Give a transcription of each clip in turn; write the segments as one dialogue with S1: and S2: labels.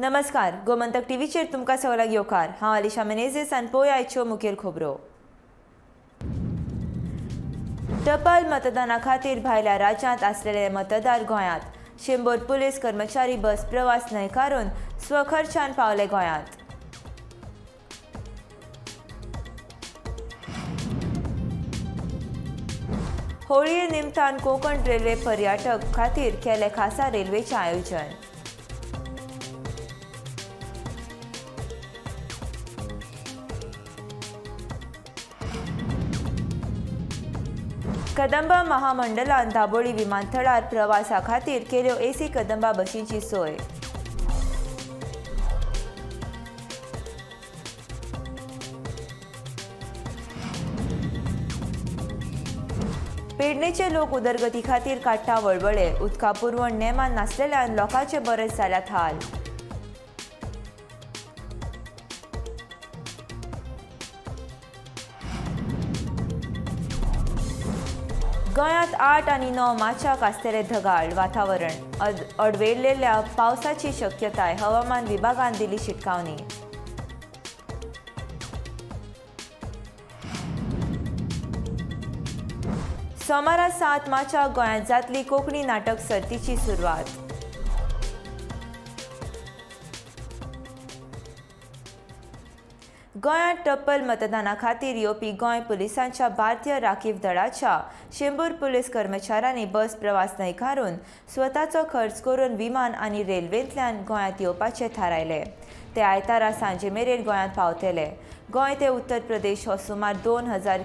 S1: नमस्कार, गोमंतक टीव्हीचेर तुमकां सगळ्यांक येवकार. हांव अलिशा मेनेझीस आनी पळोवया आयच्यो मुखेल खबरो. टपाल मतदाना खातीर भायल्या राज्यांत आसलेले मतदार गोंयांत. 100 पुलीस कर्मचारी बस प्रवास न्हयकारून स्वखर्चान पावले गोंयांत. होळये निमतान कोंकण रेल्वे पर्यटक खातीर केले खासा रेल्वेचें आयोजन. कदंबा महामंडळान दाबोळी विमानतळार प्रवासा खातीर केल्यो एसी कदंबा बशींची सोय. पेडणेचे लोक उदरगती खातीर काडटा वळवळे. उदका पुरवण नेमान नासलेल्यान लोकांचे बरेच जाल्यात हाल. गोंयांत 8 आनी 9 मार्चाक आसतलें ढगाळ वातावरण. अडवेलेल्या पावसाची शक्यताय हवामान विभागान दिली शिटकावणी. सोमारा 7 मार्चाक गोंयांत जातली कोंकणी नाटक सर्तीची सुरवात. गोंयांत टप्पल मतदाना खातीर येवपी गोंय पुलिसांच्या भारतीय राखीव दळाच्या 100 पुलीस कर्मचाऱ्यांनी बस प्रवास न्हयकारून स्वताचो खर्च करून विमान आनी रेल्वेंतल्यान गोंयांत येवपाचें थारायलें. ते आयतारा सांजे मेरेन गोंयांत पावतले. गोंय ते उत्तर प्रदेश हो सुमार 2000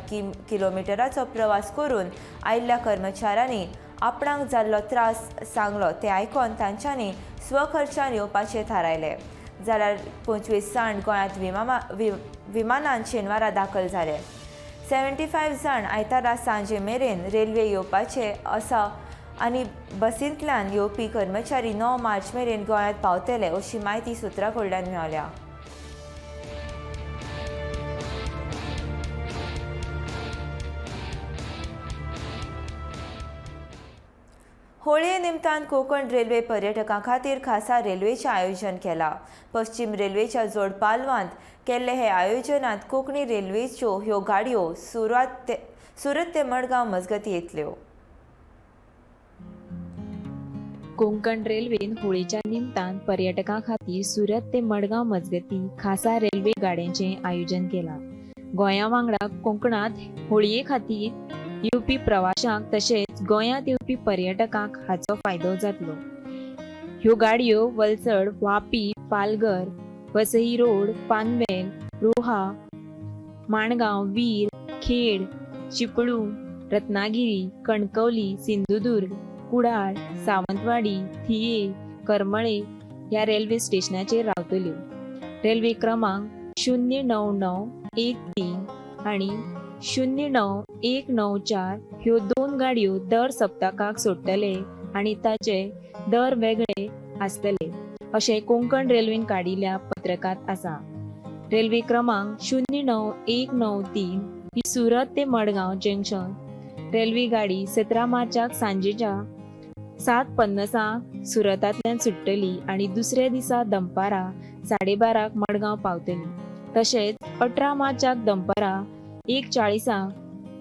S1: किलोमिटराचो प्रवास करून आयिल्ल्या कर्मचाऱ्यांनी आपणाक जाल्लो त्रास सांगलो ते आयकून तांच्यांनी स्वखर्चान येवपाचें थारायलें. जाल्यार 25 जाण गोंयांत विमानान शेनवारा दाखल जाले. 75 जाण आयतारा सांजे मेरेन रेल्वे येवपाचे आसा आनी बसींतल्यान येवपी कर्मचारी 9 मार्च मेरेन गोंयांत पावतले अशी म्हायती सुत्रां कडल्यान मेळ्ळ्या. होळये निमतान कोंकण रेल्वे पर्यटकां खातीर खासा रेल्वेचें आयोजन केलां. पश्चिम रेल्वेच्या जोड पालवांत केल्ले हे आयोजनांत कोंकणी रेल्वेच्यो ह्यो गाडयो सुरत ते मडगांव मजगती येतल्यो.
S2: कोंकण रेल्वेन होळयेच्या निमतान पर्यटकां खातीर सुरत ते मडगांव मजगती खासा रेल्वे गाडयांचें आयोजन केलां. गोंया वांगडा कोंकणांत होळये खातीर येवपी प्रवाशांक तशेंच गोंयांत येवपी पर्यटकांक हाचो फायदो जातलो. ह्यो गाडयो वलसड, वापी, पालघर, वसई रोड, पानवेल, रोहा, माणगांव, वीर, खेड, चिपळूण, रत्नागिरी, कणकवली, सिंधुदुर्ग, कुडाळ, सावंतवाडी, थिये, करमळे ह्या रेल्वे स्टेशनाचेर रावतल्यो. रेल्वे क्रमांक 09913 आनी 09194 ह्यो 2 गाडयो दर सप्तकाक सोडटले आनी ताचे दर वेगळे आसतले अशें कोंकण रेल्वेन काडिल्ल्या पत्रकांत आसा. रेल्वे क्रमांक 09193 ही सुरत ते मडगांव जंक्शन रेल्वे गाडी 17 मार्चाक सांजेच्या 7:50 सुरतांतल्यान सुट्टली आनी दुसऱ्या दिसा दनपारां 12:30 मडगांव पावतली. तशेंच 18 मार्चाक दनपारां 1:40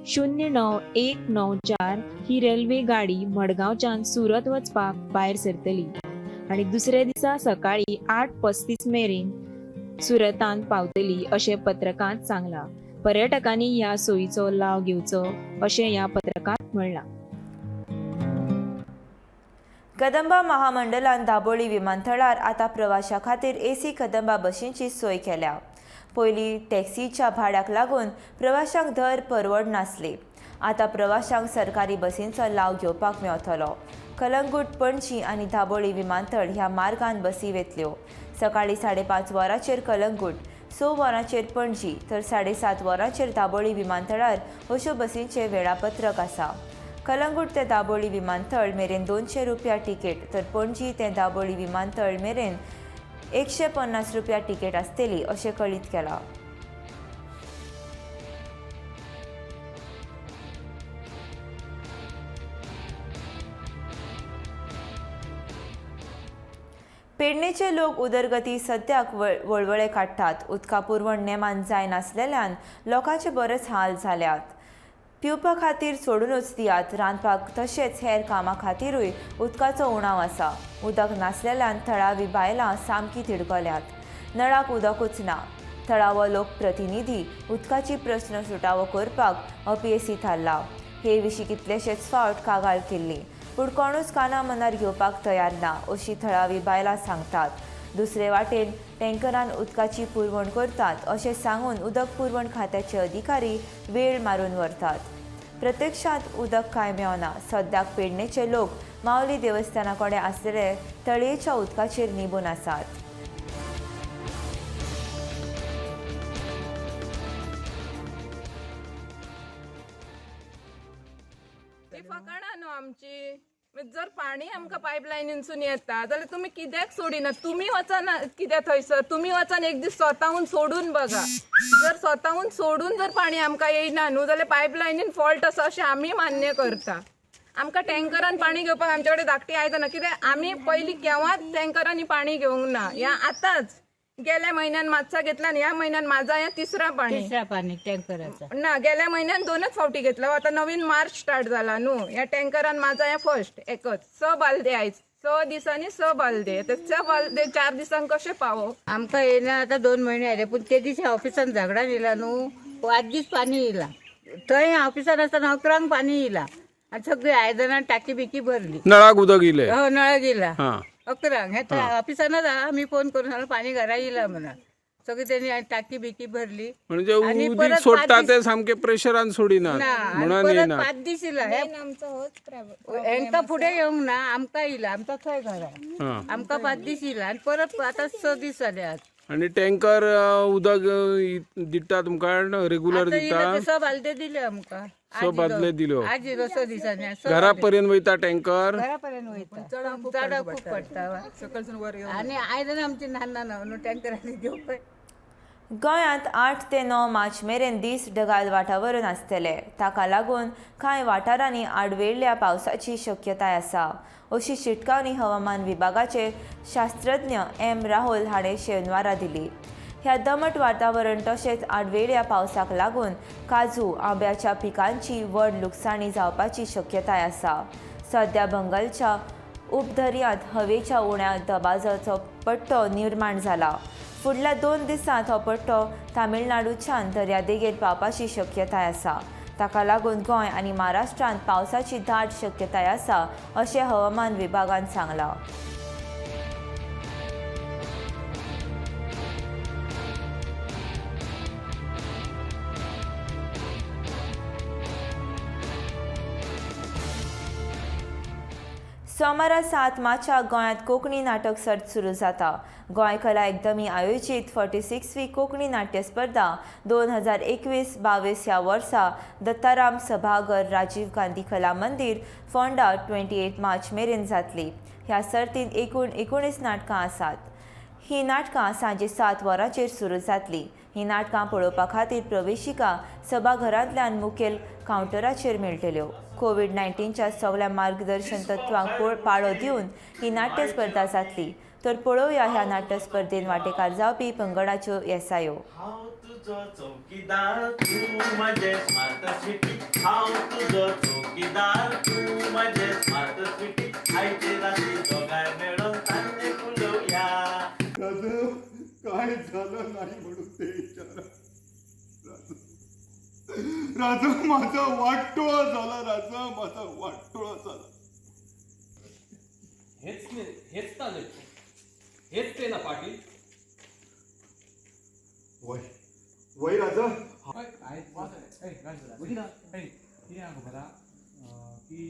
S2: 09194 ही रेल्वे गाडी मडगांवच्यान सुरत वचपाक भायर सरतली आनी दुसऱ्या दिसा सकाळी 8:35 मेरेन सुरतान पावतली अशें पत्रकांत सांगलां. पर्यटकांनी ह्या सोयीचो लाव घेवचो अशें ह्या पत्रकांत म्हणलां.
S1: कदंबा महामंडळान दाबोळी विमानतळार आतां प्रवाशां खातीर एसी कदंबा बशींची सोय केल्या. पयलीं टॅक्सीच्या भाड्याक लागून प्रवाशांक दर परवडनासली. आतां प्रवाशांक सरकारी बसींचो लाव घेवपाक मेळटलो. कलंगूट, पणजी आनी दाबोळी विमानतळ ह्या मार्गान बसी वेतल्यो. सकाळीं 5:30 वरांचेर कलंगूट, 6 वरांचेर पणजी तर 7:30 वरांचेर दाबोळी विमानतळार अश्यो बसींचें वेळापत्रक आसा. कलंगूट ते दाबोळी विमानतळ मेरेन 200 रुपया तिकेट तर पणजी ते दाबोळी विमानतळ मेरेन 150 रुपया तिकेट आसतली अशें कळीत केलां. पेडणेचे लोक उदरगती सद्याक वळवळे काडटात. उदका पुरवण नेमान जायनासलेल्यान लोकांचे बरेच हाल जाल्यात. पिवपा खातीर सोडूनच दियात, रांदपाक तशेंच हेर कामां खातीरूय उदकाचो उणाव आसा. उदक नासलेल्यान थळावी बायलां सामकी तिडकल्यात. नळाक उदकूच ना. थळावो लोकप्रतिनिधी उदकाची प्रस्न सुटावो करपाक अपेसी थारला. हे विशीं कितलेशेच फावट कागाळ केल्ली, पूण कोणूच काना मनार घेवपाक तयार ना अशी थळावी बायलां सांगतात. दुसरे वाटेन टँकरान उदकाची पुरवण करतात अशें सांगून उदक पुरवण खात्याचे अधिकारी वेळ मारून व्हरतात. प्रत्यक्षांत उदक कांय मेळना. सद्याक पेडणेचे लोक माऊली देवस्थाना कडेन आसलेले तळयेच्या उदकाचेर निबून आसात.
S3: ती फकाणां न्हू आमची. जर पाणी आमकां पायपलायनीनसून येता जाल्यार तुमी कित्याक सोडिना? तुमी वचना कित्याक थंयसर? तुमी वचन एक दीस स्वताहून सोडून बघा. जर स्वताहून सोडून जर पाणी आमकां येयना न्हू जाल्यार पायपलायनीन फॉल्ट आसा अशें आमी मान्य करता. आमकां टँकरान पाणी घेवपाक आमचे कडेन धाकटी आयदनां, कित्याक आमी पयलीं केव्हाच टँकरांनी पाणी घेवंक ना. ह्या आतांच गेल्या म्हयन्यान मातसा घेतला आनी ह्या म्हयन्यान माझा ह्या तिसरा पाणी.
S4: तिसरा पाणी टँकराचा.
S3: ना, गेल्या म्हयन्यान दोनच फावटी घेतला. आता नवीन मार्च स्टार्ट जाला न्हू. ह्या टँकरान माझा ह्या फर्स्ट एकच 6 बालदे आयज 6 दिसांनी 6 बालदे, ते 6 बालदे 4 दिसांक कशें पावो?
S4: आमकां येयना आतां 2 म्हयने जाले, पूण ते दिसा ऑफिसान झगडान येयला न्हू, आजदीस पाणी येयला. थंय ऑफिसान आसतना 11 पाणी येयला आनी सगळी आयदनां टाकी बिकी भरली.
S5: नळाक उदक इले?
S4: हो, नळाक येयला
S5: हां.
S4: 11. हे थंय ऑफिसानच आमी फोन करून सांगलो पाणी घरा येयला म्हणून. सगळी तेणी टाकी बिकी भरली.
S5: म्हणजे
S4: आनी
S5: उदीक
S4: परत
S5: सोडटा
S4: पांच
S5: ते सामके प्रेशरान सोडिनात
S4: ना, आनी
S5: म्हणून
S4: परत
S5: येयना.
S4: 5 दीस येयला. हेंका फुडें येवंक ना, आमकां येयला. आमकां थंय घरा
S5: हां.
S4: आमकां 5 दीस येयला आनी परत आतां 6 दीस जाले आज.
S5: आनी टँकर उदक दिता तुमकां रेगुलर
S4: आतां
S5: दिता?
S4: येयला ते 6 बालदे दिले आमकां.
S5: 6 बादले दिल्यो.
S4: आज येयलो 6 दिसांनी.
S5: घरा पर्यंत वयता टँकर?
S4: घरा पर्यंत वयता. चड खूब पडटा. आनी आयदनां आमची न्हान ना न्हू टँकरांनी घेवपाक.
S1: गोंयांत 8 ते 9 मार्च मेरेन दीस ढगाळ वातावरण आसतलें. ताका लागून कांय वाठारांनी आडवेळ्या पावसाची शक्यताय आसा अशी शिटकावणी हवामान विभागाचे शास्त्रज्ञ एम राहुल हाणें शेनवारा दिली. ह्या दमट वातावरण तशेंच आडवेळ्या पावसाक लागून काजू आंब्याच्या पिकांची व्हड लुकसाणी जावपाची शक्यताय आसा. सद्या बंगालच्या उपदर्यांत हवेच्या उण्या दबाजाचो पट्टो निर्माण जाला. फुडल्या 2 दिसांत हो पट्टो तामिळनाडूच्यान दर्यादेगेर पावपाची शक्यताय आसा. ताका लागून गोंय आनी महाराष्ट्रांत पावसाची दाट शक्यताय आसा अशें हवामान विभागान सांगलां. सोमारा 7 मार्चाक गोंयांत कोंकणी नाटक सर्त सुरू जाता. गोंय कला अकादमी आयोजीत 46वी कोंकणी नाट्य स्पर्धा 2021-22 ह्या वर्सा दत्ताराम सभाघर राजीव गांधी कला मंदीर फोंडा 28 मार्च मेरेन जातली. ह्या सर्तींत एकूण 19 नाटकां आसात. ही नाटकां सांजे 7 वरांचेर सुरू जातली. ही नाटकां पळोवपा खातीर प्रवेशिका सभाघरांतल्यान मुखेल कावंटराचेर मेळटल्यो. कोवीड-19च्या सगळ्या मार्गदर्शन तत्वांक पाळो दिवन ही नाट्य स्पर्धा जातली. तर पळोवया ह्या नाट्य स्पर्धेन वांटेकार जावपी पंगडाच्यो येसायो.
S6: हांव तुजो चौकीदार तूं म्हजें स्मार्ट सिटी, हांव तुजो चौकीदार तूं म्हजें स्मार्ट सिटी, आयचे राती दोगांय मेळोन तान्ने फुलोवया.
S7: राजा काय झालं नाही म्हणून ते विचारा. राजा माझा वाटोळा झाला, राजा माझा वाटोळा झाला.
S8: हेच ना हेच ते ना पाटील.
S7: वय वय राजा.
S9: कितें खबर की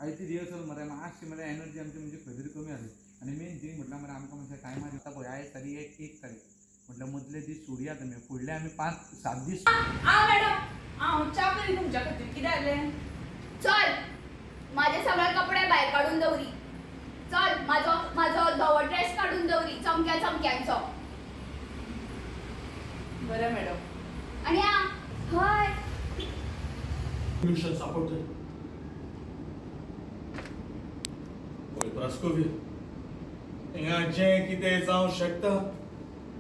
S9: आयची रिहर्सल मरे मातशी मरे एनर्जी आमची म्हणजे खंय तरी कमी जाली. आनी मेन थिंग म्हटल्यार मरे आमकां मातशें टायमार येता पळय. आयज तारीख 1 तारीख म्हटल्यार मदले दीस सोडया तुमी, फुडले आमी 5-7 दीस.
S10: आ मॅडम, हांव च्या करी तुमच्या खातीर. कितें जालें?
S11: चल माझे सगळे कपडे भायर काडून दवरी. चल माझो माझो धवो ड्रेस काडून दवरी चमक्या चमक्यांचो.
S10: बरें मॅडम.
S11: आनी आ हय
S12: सोल्युशन सापडतंय. पळय प्रास्कोव्या,
S6: हिंगा जें कितें जावं शकता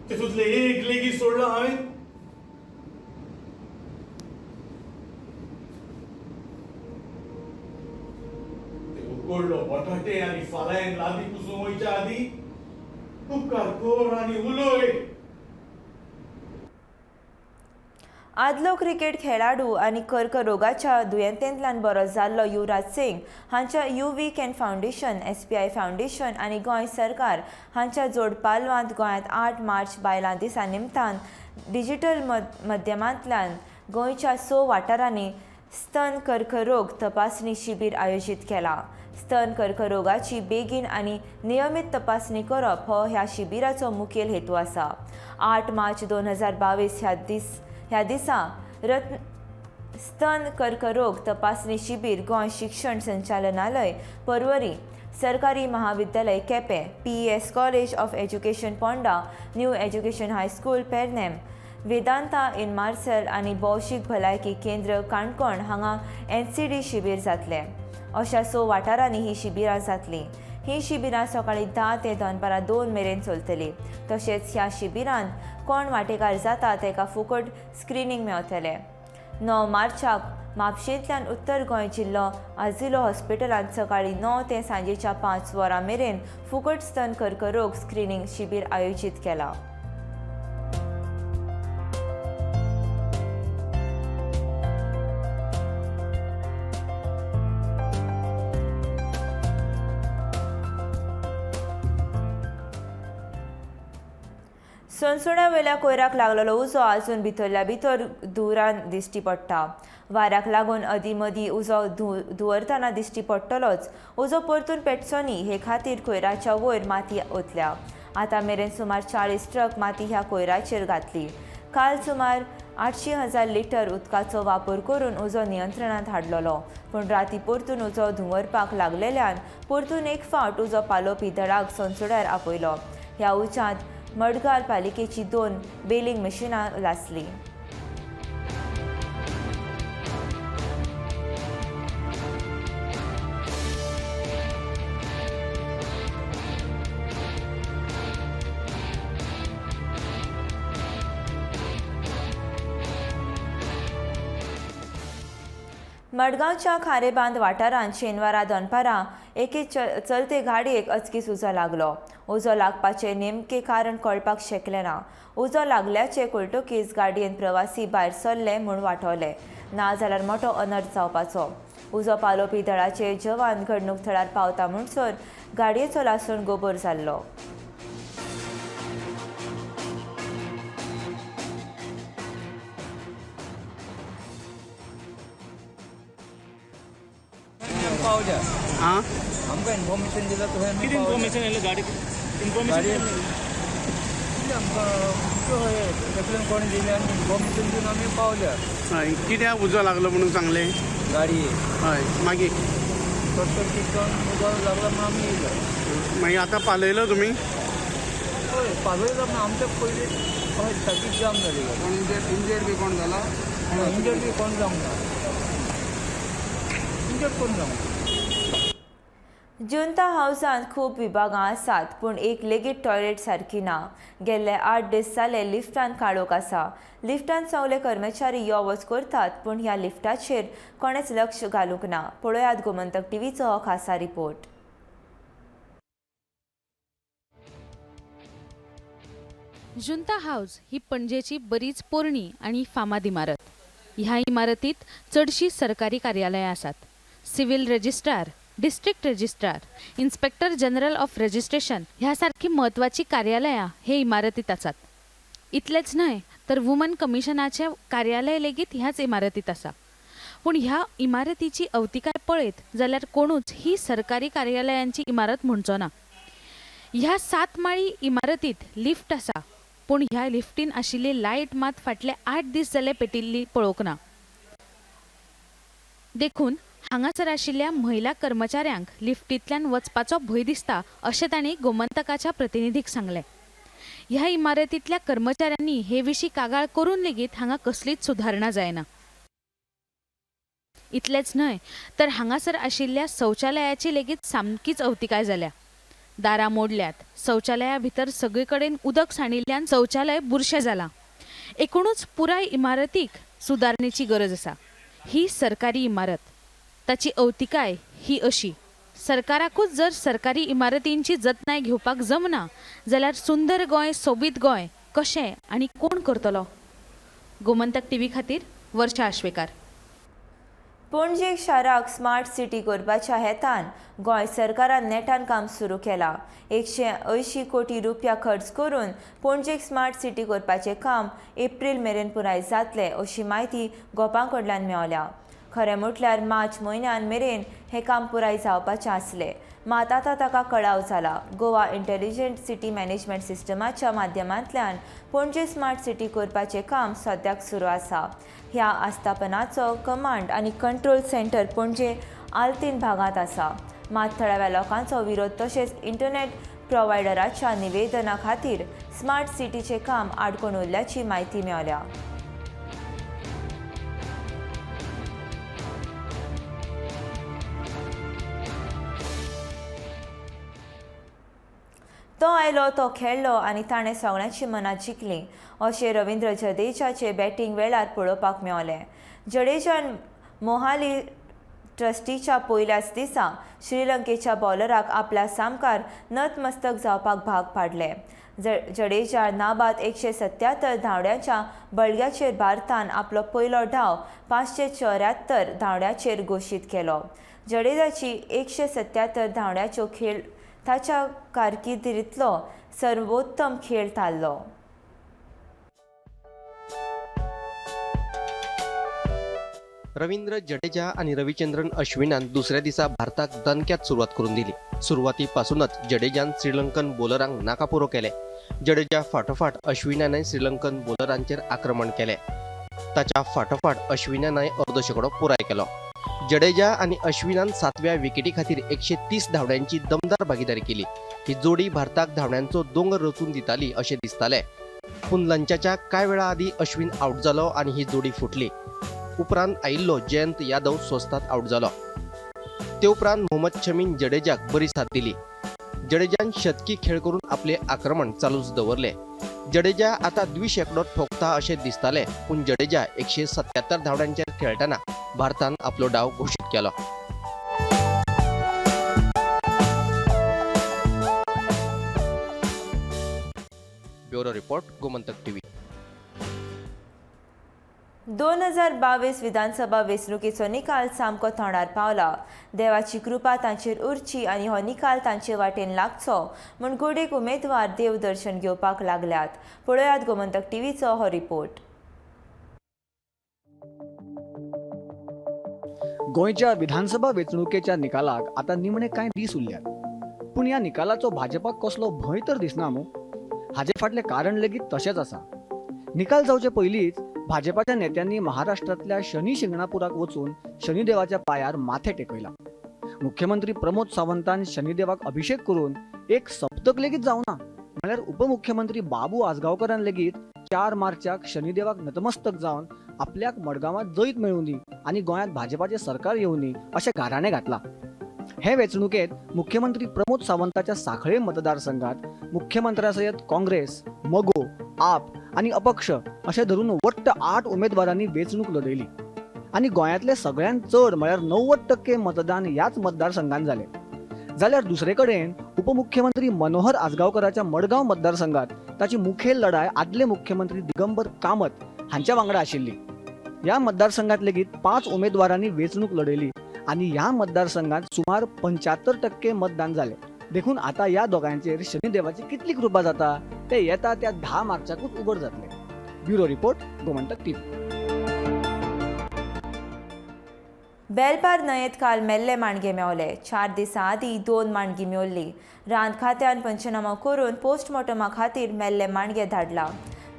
S6: तितूंतलें एक लेगीत सोडलां हांवें? ते उकडलो बटाटे आनी फाल्यां लादी पुसूंक वयच्या आदीं उपकार कर आनी उलय.
S1: आदलो क्रिकेट खेळाडू आनी कर्करोगाच्या दुयेंतेंतल्यान बरो जाल्लो युवराज सिंग हांच्या UV can foundation, SPI foundation आनी गोंय सरकार हांच्या जोड पालवांत गोंयांत 8 मार्च बायलां दिसा निमतान डिजिटल माध्यमांतल्यान गोंयच्या 6 वाठारांनी स्तन कर्करोग तपासणी शिबीर आयोजीत केलां. स्तन कर्करोगाची बेगीन आनी नियमीत तपासणी करप हो ह्या शिबिराचो मुखेल हेतू आसा. 8 मार्च 2022 ह्या दिसा स्तन कर्करोग तपासणी शिबीर गोंय शिक्षण संचालनालय पर्वरी, सरकारी महाविद्यालय Quepem, PES college of education Ponda, new education high school Pernem, Vedanta in Marcel आनी भौशीक भलायकी केंद्र काणकोण हांगा NCD शिबीर जातलें. अशा 6 वाठारांनी ही शिबिरां जातलीं. ही शिबिरां सकाळीं 10 ते दनपारां 2 मेरेन चलतलीं. तशेंच ह्या शिबिरांत कोण वांटेकार जाता ताका फुकट स्क्रिनींग मेळटलें. 9 मार्चाक म्हापशेंतल्यान उत्तर गोंय जिल्लो आझिलो हॉस्पिटलांत सकाळीं 9 ते सांजेच्या 5 वरां मेरेन फुकट स्तन कर्करोग स्क्रिनींग शिबीर आयोजीत केलां. सोनसोण्यावेल्या कोयराक लागलेलो उजो आजून भितरल्या भितर धुंवरान दिश्टी पडटा. वाऱ्याक लागून अदीं मदीं उजो धुंवरतना दिश्टी पडटलोच. उजो परतून पेटचो न्ही हे खातीर कोयराच्या वयर माती ओतल्या. आतां मेरेन सुमार 40 ट्रक माती ह्या कोयराचेर घातली. काल सुमार 800,000 लिटर उदकाचो वापर करून उजो नियंत्रणांत हाडलेलो, पूण राती परतून उजो धुंवरपाक लागलेल्यान परतून एक फावट उजो पालोवपी दळाक सोनसोड्यार आपयलो. ह्या उज्यांत मडगांव पालिकेची 2 बेलिंग मशिनां लासलीं. मडगांवच्या खारेबांद वाठारांत शेनवारा दनपारां एके चलते गाडयेक अचकीत उजो लागलो. उजो लागपाचें नेमकें कारण कळपाक शकलें ना. उजो लागल्याचे कळटकीच गाडयेन प्रवासी भायर सरले म्हूण वाटवले, नाजाल्यार मोटो अनर्थ जावपाचो. उजो पालोवपी दळाचे जवान घडणूक थळार पावता म्हणसर गाडयेचो लासून गोबोर जाल्लो.
S9: आमकां इन्फॉर्मेशन दिला तशें आमी
S6: कितें इन्फॉर्मेशन येयलें गाडी? इन्फॉर्मेशन
S9: आमकां एकल्यान कोणें दिलें आनी इन्फॉर्मेशन दिवन आमी पावल्या.
S12: हय, कित्याक उजो लागलो म्हणून सांगलें?
S9: गाडये.
S12: हय, मागीर
S9: शॉर्ट सर्कीट जावन उजो लागला म्हणून आमी येयले.
S12: मागीर आतां पालयलो तुमी?
S9: हय, पालयलो पूण आमच्या पयलीं हय ट्राफीक जाम जाली.
S12: कोण इंजर्ड बी कोण जाला?
S9: इंजर्ड बी कोण जावंक ना. इंजर्ड कोण जावंक ना.
S1: जुंता हावजांत खूब विभागां आसात, पूण एक लेगीत टॉयलेट सारकी ना. गेल्ले 8 दीस जाले लिफ्टान काळोख आसा. लिफ्टान सगळे कर्मचारी यो वच करतात, पूण ह्या लिफ्टाचेर कोणेच लक्ष घालूंक ना. पळयात गोमंतक टीव्हीचो हो खासा रिपोर्ट.
S13: जुंता हावज ही पणजेची बरीच पोरणी आनी फामाद इमारत. ह्या इमारतीत चडशीं सरकारी कार्यालयां आसात. Civil registrar, district registrar, inspector general of registration ह्या सारखी म्हत्वाची कार्यालयां हे इमारतीत आसात. इतलेंच न्हय तर वुमन कमिशनाचें कार्यालय लेगीत ह्याच इमारतीत आसा. पूण ह्या इमारतीची अवतिकाय पळयत जाल्यार कोणूच ही सरकारी कार्यालयांची इमारत म्हणचो ना. ह्या 7 माळी इमारतीत लिफ्ट आसा, पूण ह्या लिफ्टीन आशिल्ली लायट मात फाटले 8 दीस जाले पेटिल्ली पळोवंक ना. देखून हांगासर आशिल्ल्या महिला कर्मचाऱ्यांक लिफ्टींतल्यान वचपाचो भंय दिसता अशें तांणी गोमंतकाच्या प्रतिनिधीक सांगलें. ह्या इमारतींतल्या कर्मचाऱ्यांनी हे विशीं कागाळ करून लेगीत हांगा कसलीच सुदारणा जायना. इतलेंच न्हय तर हांगासर आशिल्ल्या शौचालयाची लेगीत सामकीच अवतिकाय जाल्या. दारां मोडल्यात. शौचालया भितर सगळे कडेन उदक सांडिल्ल्यान शौचालय बुरशें जालां. एकूणच पुराय इमारतीक सुदारणेची गरज आसा. ही सरकारी इमारत, ताची अवतिकाय ही अशी. सरकाराकूच जर सरकारी इमारतींची जतनाय घेवपाक जमना जाल्यार सुंदर गोंय सोबीत गोंय कशें आनी कोण करतलो? गोमंतक टीव्ही खातीर वर्षा आश्वेकार.
S1: पणजे शाराक स्मार्ट सिटी करपाच्या हेतान गोंय सरकारान नेटान काम सुरू केलां. 180 कोटी रुपया खर्च करून पणजेक स्मार्ट सिटी करपाचें काम एप्रील मेरेन पुराय जातलें अशी म्हायती गोपां कडल्यान मेवल्या. खरें म्हटल्यार मार्च म्हयन्यान मेरेन हें काम पुराय जावपाचें आसलें, मात आतां ताका कळाव जाला. गोवा इंटेलिजंट सिटी मॅनेजमेंट सिस्टमाच्या माध्यमांतल्यान पणजे स्मार्ट सिटी करपाचें काम सद्याक सुरू आसा. ह्या आस्थापनाचो कमांड आनी कंट्रोल सेंटर पणजे आल्तीन भागांत आसा. मात थळाव्या लोकांचो विरोध तशेंच इंटरनेट प्रोवायडराच्या निवेदना खातीर स्मार्ट सिटीचें काम आडकोवन उरल्याची म्हायती मेवल्या. तो आयलो, तो खेळ्ळो आनी ताणें सगळ्यांची मनां जिखलीं अशें रवींद्र जडेजाचे बॅटींग वेळार पळोवपाक मेवलें. जडेजान मोहाली ट्रस्टीच्या पयल्याच दिसा श्रीलंकेच्या बॉलराक आपल्या सामकार नतमस्तक जावपाक भाग पाडले. जडेजा नाबाद 177 धांवड्यांच्या बळग्याचेर भारतान आपलो पयलो धांव 574 धांवड्याचेर घोशीत केलो. जडेजाची 177 धांवड्याच्यो खेळ ताच्या कारकिर्दींतलो सर्वोत्तम खेळ थारलो.
S14: रवींद्र जडेजा आणि रविचंद्रन अश्विनान दुसऱ्या दिसा भारताक दणक्यात सुरवात करून दिली. सुरवातीपासूनच जडेजान श्रीलंकन बॉलरांक नाकापुरो केले. जडेजा फाटोफाट अश्विनानय श्रीलंकन बॉलरांचेर आक्रमण केले. ताच्या फाटोफाट अश्विनानय अर्द शेंकडो पुराय केलो. जडेजा आणि अश्विनान 7व्या विकेटी खातीर 130 धांवड्यांची दमदार भागीदारी केली. ही जोडी भारताक धांवड्यांचो दोंगर रचून दिताली अशें दिसताले. पूण लंचाच्या कांय वेळा आदीं अश्विन आवट जालो आनी ही जोडी फुटली. उपरांत आयिल्लो जयंत यादव स्वस्तात आवट जालो. ते उपरांत मोहम्मद शमीन जडेजाक बरी साथ दिली. जडेजान शतकी खेळ करून आपले आक्रमण चालूच दवरले. जडेजा आता द्विशेकडो ठोकता अशें दिसताले, पूण जडेजा 177 धांवड्यांचेर खेळटना भारतान आपलो डाव घोशीत केलो. Bureau report, Gomantak TV.
S1: 2022 विधानसभा वेंचणुकेचो निकाल सामको तोंडार पावला. देवाची कृपा तांचेर उरची आनी हो निकाल तांचे वाटेन लागचो म्हूण गोडेक उमेदवार देवदर्शन घेवपाक लागल्यात. पळयात गोमंतक टीव्हीचो हो रिपोर्ट.
S15: गोंयच्या विधानसभा वेंचणुकेच्या निकालाक आतां निमणे कांय दीस उरल्यात, पूण ह्या निकालाचो भाजपाक कसलो भंय तर दिसना मू? हाजे फाटलें कारण लेगीत तशेंच आसा. निकाल जावचे पयलींच भाजपाच्या नेत्यांनी महाराष्ट्रांतल्या शनी शिंगणापुराक वचून शनिदेवाच्या पायार माथें टेकयलां. मुख्यमंत्री प्रमोद सावंतान शनिदेवाक अभिषेक करून एक सप्तक लेगीत जावना म्हळ्यार उपमुख्यमंत्री बाबू आजगांवकरान लेगीत 4 मार्चाक शनिदेवाक नतमस्तक जावन आपल्याक मडगांवांत जैत मेळूं दी आनी गोंयांत भाजपाचें सरकार येवं दी अशें गाराणें घातलां. हे वेंचणुकेंत मुख्यमंत्री प्रमोद सावंताच्या सांखळे मतदारसंघात मुख्यमंत्र्या सयत काँग्रेस, मगो, आप आनी अपक्ष अशें धरून वट्ट 8 उमेदवारांनी वेंचणूक लढयली आनी गोंयांतले सगळ्यांत चड म्हळ्यार 90% मतदान ह्याच मतदारसंघात जालें. जाल्यार दुसरे कडेन उपमुख्यमंत्री मनोहर आजगांवकराच्या मडगांव मतदारसंघात ताची मुखेल लढाय आदले मुख्यमंत्री दिगंबर कामत हांच्या वांगडा आशिल्ली. ह्या मतदारसंघात लेगीत 5 उमेदवारांनी वेंचणूक लढयली आनी ह्या मतदारसंघात सुमार 75% मतदान जालें. देखून आतां ह्या दोगांचेर शनिदेवाची कितली कृपा जाता ते येता त्या 10 मार्चाकूच उगड जातले. Bureau report, Gomantak TV.
S1: Belpar न्हंयेत काल मेल्ले माणगे मेवले. 4 दिसां आदीं 2 माणगी मेवल्ली. रान खात्यान पंचनामो करून पोस्टमॉर्टमा खातीर मेल्ले माणगे धाडला.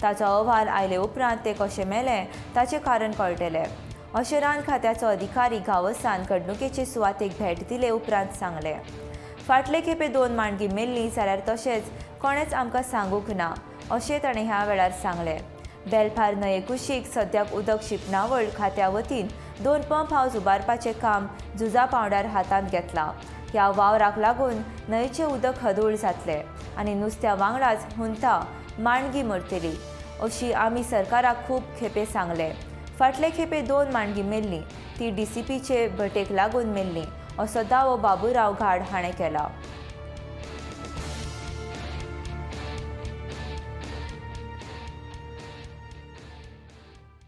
S1: ताचो अहवाल आयले उपरांत ते कशें मेले ताचें कारण कळटलें अशें रान खात्याचो अधिकारी गांवसान घडणुकेचे सुवातेक भेट दिले उपरांत सांगलें. फाटले खेपे 2 माणगी मेल्ली जाल्यार तशेंच कोणेंच आमकां सांगूंक ना अशें ताणें ह्या वेळार सांगलें. बेलपार न्हंये कुशीक सद्याक उदक शिंपणावळ खात्या वतीन 2 पंप हावस उबारपाचें काम झुजा पांवड्यार हातांत घेतलां. ह्या वावराक लागून न्हंयचें उदक हदूळ जातलें आनी नुस्त्या वांगडाच हुंता माणगी मरतली अशी आमी सरकाराक खूब खेपे सांगले. फाटले खेपे 2 माणगी मेल्ली ती डीसीपीचे भटेक लागून मेल्ली असो दावो बाबूराव घाड हाणें केला.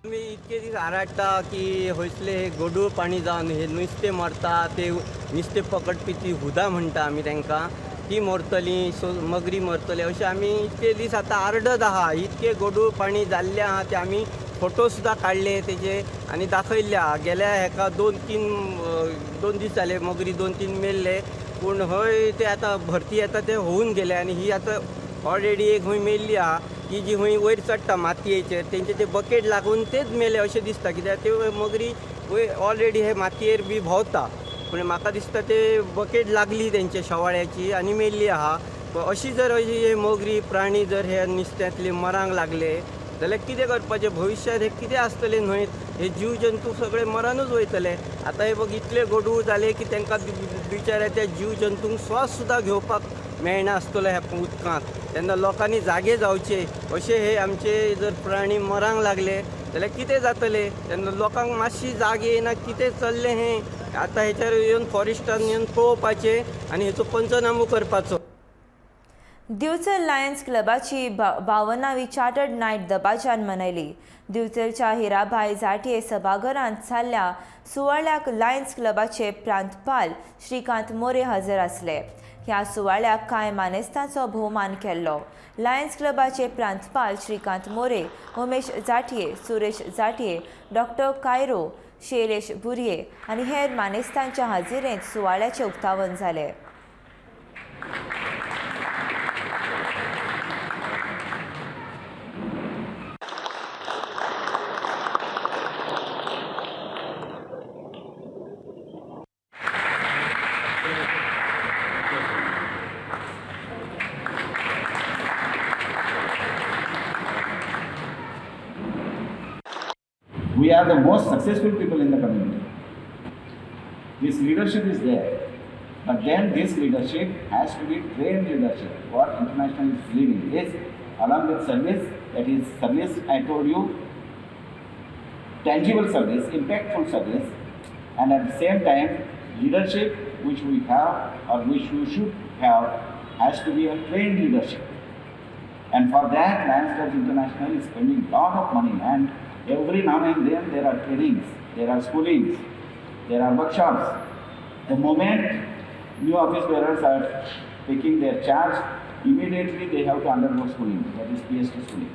S16: आमी इतके दीस आराडटा की हयसले हे गोडूळ पाणी जावन हे नुस्तें मरता, ते नुस्तें पकडपी ती हुदां म्हणटा आमी तांकां, ती मरतली, मगरी मरतली अशें आमी इतके दीस आतां आरडत आहा. इतके गोडूळ पाणी जाल्लें आहा ते आमी फोटो सुद्दां काडले तेजे आनी दाखयल्ले आहा. गेल्या हेका 2-3 दीस जाले मगरी 2-3 मेल्ले, पूण हय ते आतां भरती येता ते होवन गेले आनी ही आतां ऑलरेडी एक खंय मेल्ली आहा की जी खंय वयर चडटा मातयेचेर तेंचे ते बकेट लागून तेच मेले अशें दिसता, कित्याक ते मगरी वयर ऑलरेडी हे मातयेर बी भोंवता, पूण म्हाका दिसता ते बकेट लागली तेंच्या शेवाळ्याची आनी मेल्ली आहा. अशी जर अशी हे मगरी प्राणी जर हे नुस्त्यांतले मरांक लागले जाल्यार कितें करपाचें, भविश्यांत हे कितें आसतलें न्हय, हे जीव जंतू सगळे मरानूच वयतले. आतां हे बघ इतले गोडूळ जाले की तांकां बिचाऱ्या त्या जीव जंतूंक श्वास सुद्दां घेवपाक मेळना आसतलो ह्या उदकांत. तेन्ना लोकांनी जागे जावचे, अशे हे आमचे जर प्राणी मरांक लागले जाल्यार कितें जातलें, तेन्ना लोकांक मातशी जाग येना कितें चल्लें हें. आतां हेचेर येवन फॉरेस्टान येवन पळोवपाचें आनी हेचो पंचनामो करपाचो.
S1: दिवचल लायन्स क्लबाची 52वी चार्टर्ड नायट दबाज्यान मनयली. दिवचलच्या हिराभाई जाटये सभाघरांत जाल्ल्या सुवाळ्याक लायन्स क्लबाचे प्रांतपाल श्रीकांत मोरे हजर आसले. ह्या सुवाळ्याक कांय मानेस्तांचो भोवमान केल्लो. लायन्स क्लबाचे प्रांतपाल श्रीकांत मोरे, उमेश जाटये, सुरेश जाटये, डॉक्टर कायरो, शैलेश बुर्ये आनी हेर मानेस्तांच्या हाजेरेंत सुवाळ्याचें उक्तावण जालें.
S17: We are the most successful people in the community. This leadership is there, but then this leadership has to be trained leadership. What international is leading is, along with service, that is service I told you, tangible service, impactful service, and at the same time leadership which we have or which we should have has to be a trained leadership. And for that, Lions Clubs International is spending a lot of money, and every now and then there are trainings, there are schoolings, there are workshops. The moment new office bearers are taking their charge, immediately they have to undergo schooling, that is PST schooling,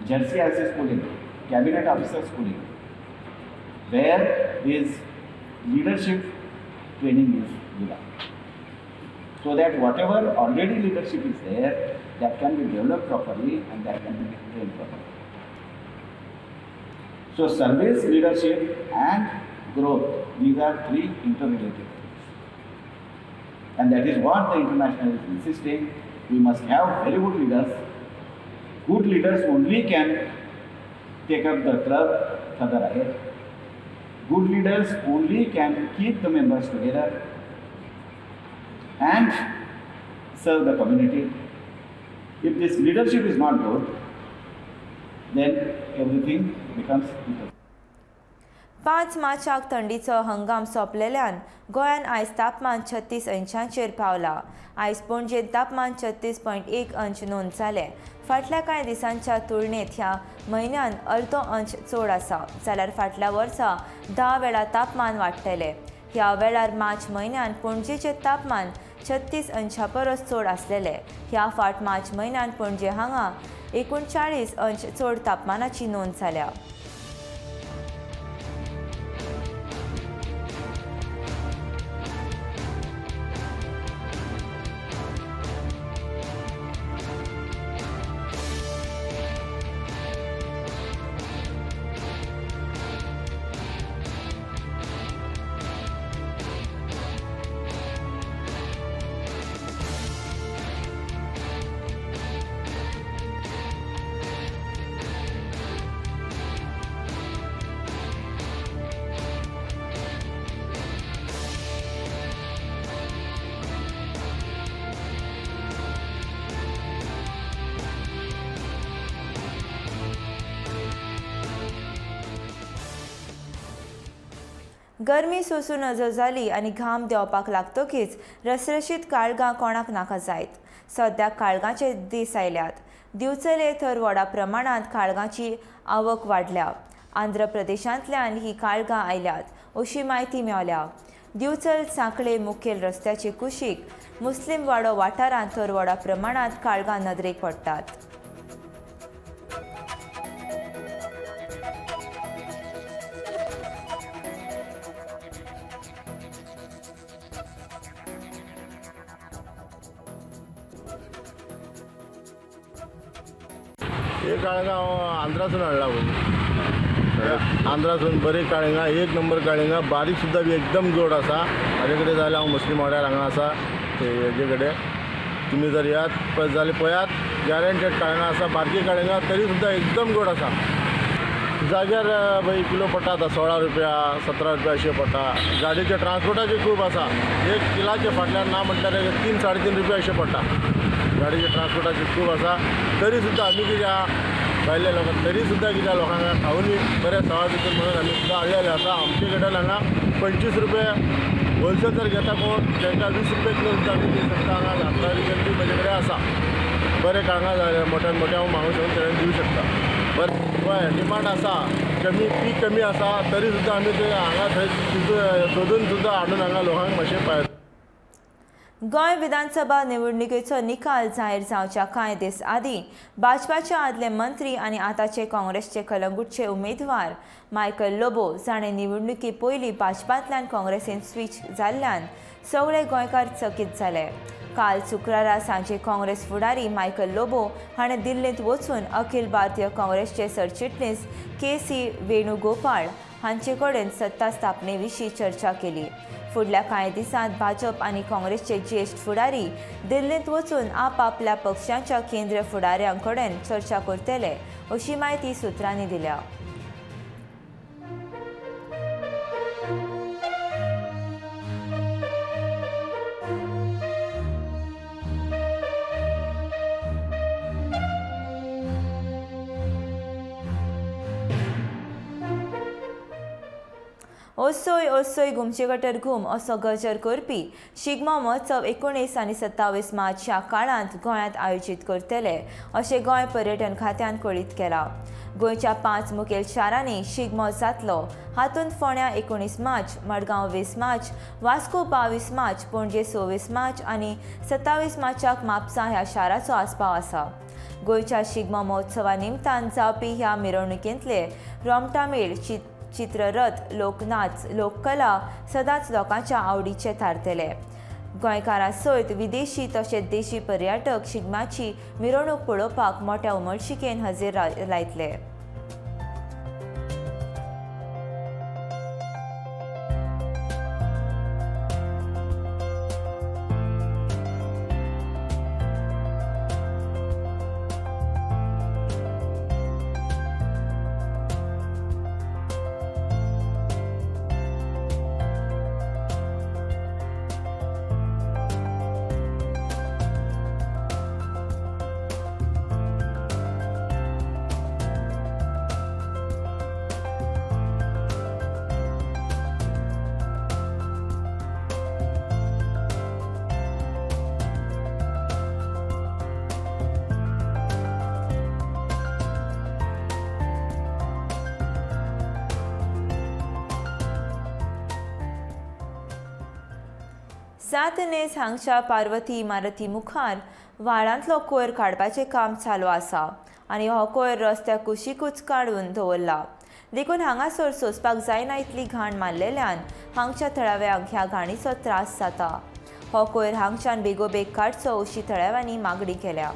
S17: Jersey RC schooling, cabinet officer schooling, where this leadership training is given. So that whatever already leadership is there, that can be developed properly and that can be trained properly. So service, leadership and growth, these are three interrelated things. And that is what the international is insisting. We must have very good leaders. Good leaders only can take up the club further ahead. Good leaders only can keep the members together and serve the community. If this leadership is not good, then everything becomes difficult.
S1: 5 मार्चाक थंडीचो हंगाम सोंपलेल्यान गोंयांत आयज तापमान 36 अंशांचेर पावला. आयज पणजेंत तापमान 36.1 अंश नोंद जालें. फाटल्या कांय दिसांच्या तुलनेत ह्या म्हयन्यांत अर्दो अंश चड आसा, जाल्यार फाटल्या वर्सा 10 वेळा तापमान वाडटलें. ह्या वेळार मार्च म्हयन्यांत पणजेचें तापमान 36 अंशा परस चड आसलेलें. ह्या फाट मार्च म्हयन्यांत पणजे हांगा 39 अंश चड तापमानाची नोंद जाल्या. गरमी सोसूं नजो जाली आनी घाम देंवपाक लागतकीच रसरशीत काळगां कोणाक नाका जायत. सद्या काळगांचे दीस आयल्यात. दिवचले थर व्हडा प्रमाणांत काळगांची आवक वाडल्या. आंध्र प्रदेशांतल्यान ही काळगां आयल्यात अशी म्हायती मेळ्ळ्या. दिवचल सांखळे मुखेल रस्त्याचे कुशीक मुस्लीम वाडो वाठारांत तर व्हडा प्रमाणांत काळगां नदरेक पडटात.
S18: हे काळगां आंध्रासून हाडला पळय, आंध्रासून बरी काळिंगां, एक नंबर काळिंगां, बारीक सुद्दां बी एकदम गोड आसा. म्हाजे कडेन जाल्यार हांव मुस्लीम वाड्यार हांगा आसा हेजे कडेन तुमी जर येयात जाल्यार पळयात, गॅरंटेड काळिंगां आसा, बारकी काळिंगां तरी सुद्दां एकदम गोड आसा. जाग्यार भाई किलो पडटा आतां 16 रुपया 17 रुपया अशें पडटा. गाडयेचे ट्रान्सपोर्टाचे खूब आसा, एक किलाचे फाटल्यान ना म्हटल्यार 3 3.5 रुपया अशें पडटा. गाडयेचे ट्रान्सपोर्टाचे खूब आसा, तरी सुद्दां आमी कितें आहा भायल्या लोकांक तरी सुद्दां कित्याक लोकांक खावनी बरें सवाय भितर म्हणून आमी सुद्दां हाडलेले आसा. आमचे कडेन हांगा 25 रुपया होलसेल जर घेता कोण तांकां 20 रुपया किलो सुद्दां आमी दिवंक शकता. हांगा आंध्रा रिजन बी म्हजे कडेन आसा, बरें काळगां जाय मोठ्यान मोठ्या हांव मागूंक शकता तेणें दिवं शकता. बरें हय डिमांड आसा, कमी पीक कमी आसा तरी सुद्दां आमी ते हांगा थंय सोदून सुद्दां हाडून हांगा लोकांक मातशें पाय.
S1: गोंय विधानसभा निवडणुकेचो निकाल जाहीर जावच्या कांय दीस आदीं भाजपाचे आदले मंत्री आनी आतांचे काँग्रेसचे कलंगूटचे उमेदवार मायकल लोबो जाणें निवडणुके पयलीं भाजपांतल्यान काँग्रेसीन स्विच जाल्ल्यान सगळे गोंयकार चकीत जाले. काल शुक्रारा सांजे काँग्रेस फुडारी मायकल लोबो हाणें दिल्लींत वचून अखिल भारतीय काँग्रेसचे सरचिटणीस के.सी. वेणुगोपाळ हांचे कडेन सत्ता स्थापने विशीं चर्चा केली. फुडल्या कांय दिसांत भाजप आनी काँग्रेसचे ज्येश्ठ फुडारी दिल्लींत वचून आपापल्या पक्षांच्या केंद्रीय फुडाऱ्यां कडेन चर्चा करतले अशी म्हायती सुत्रांनी दिल्या. ओसोय ओसोय घुमचे गटर घूम असो गजर करपी शिगमो महोत्सव 19 आनी 27 मार्च ह्या काळांत गोंयांत आयोजीत करतले अशें गोंय पर्यटन खात्यान कळीत केलां. गोंयच्या 5 मुखेल शारांनी शिगमो जातलो. हातूंत फोंड्यां 19 मार्च, मडगांव 20 मार्च, वास्को 22 मार्च, पणजे 26 मार्च आनी 27 मार्चाक म्हापसा ह्या शाराचो आस्पाव आसा. गोंयच्या शिगमो महोत्सवा निमतान जावपी ह्या मिरवणुकेंतले रोमटामेळ, चित्ररथ, लोकनाच, लोककला सदांच लोकांच्या आवडीचे थारतले. गोंयकारां सयत विदेशी तशेंच देशी पर्यटक शिगम्याची मिरवणूक पळोवपाक मोठ्या उमळशिकेन हजेर लायतले. सातनेस हांगच्या पार्वती इमारती मुखार व्हाळांतलो कोयर काडपाचें काम चालू आसा आनी हो कोयर रस्त्या कुशीकूच काडून दवरला. देखून हांगासर सोंसपाक जायना इतली घाण मारलेल्यान हांगच्या थळाव्यांक ह्या घाणीचो त्रास जाता. हो कोयर हांगच्यान बेगोबेग काडचो अशी थळाव्यांनी मागणी केल्या.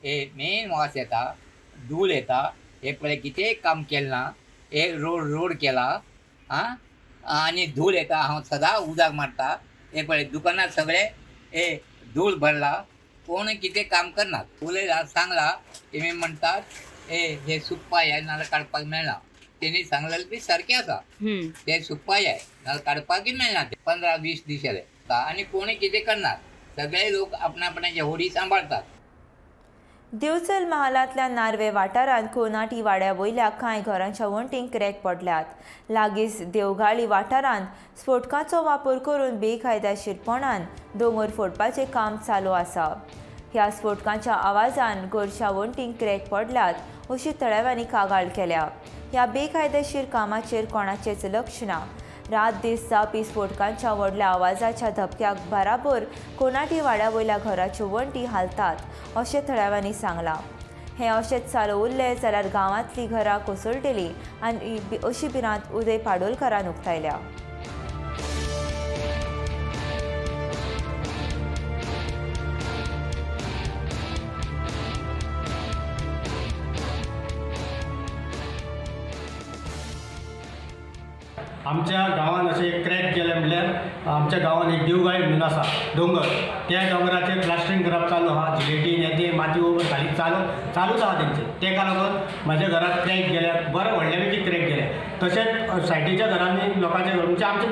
S19: हे मेन वास येता, धूळ येता. हे पळय कितेंय काम केलें ना, हे रोड केला आं आनी धूळ येता. हांव सदां उदक मारता. हे पळय दुकानार सगळे हे धूळ भरला, कोण कितें काम करनात. उलयला सांगला तेमी म्हणटात हे हे सुकपा जाय नाजाल्यार काडपाक मेळना. तेणी सांगलेलें बी सारकें आसा, ते सुकपा जाय नाजाल्यार काडपाकय मेळना. 15-20 दीस जाले आनी कोणूय कितें करनात. सगळे लोक आपणा आपणाचे होडी सांबाळतात.
S1: दिवचल महालांतल्या नार्वे वाठारांत कोनाटी वाड्या वयल्या कांय घरांच्या वण्टींक क्रॅक पडल्यात. लागींच देवगाळी वाठारांत स्फोटकांचो वापर करून बेकायदेशीरपणान दोंगर फोडपाचें काम चालू आसा. ह्या स्फोटकांच्या आवाजान घरच्या वण्टींक क्रॅक पडल्यात अशी थळाव्यांनी कागाळ केल्या. ह्या बेकायदेशीर कामाचेर कोणाचेंच लक्ष ना. रात दीस जावपी स्फोटकांच्या व्हडल्या आवाजाच्या धपक्याक बराबर कोनाटी वाड्या वयल्या घराच्यो वण्टी हालतात अशें थळाव्यांनी सांगलां. हें अशेंच चालू उरलें जाल्यार गांवांतलीं घरां कोसळटलीं आनी अशी भिरांत उदय पाडोलकारान उक्तायल्या.
S20: आमच्या गांवांत अशें क्रॅक गेले म्हणल्यार आमच्या गांवांत एक देवगाळी म्हणून आसा दोंगर, त्या दोंगराचेर प्लास्टरींग करप चालू आहा, जिलेटीन हें तें माती ओवर घालीत चालूच आहा तेंचें. तेका लागून म्हाज्या घरांत क्रॅक गेल्या, बरें व्हडल्या पैकी क्रॅक गेल्या. तशेंच सायडीच्या घरांनी लोकांच्या घर म्हणजे आमच्या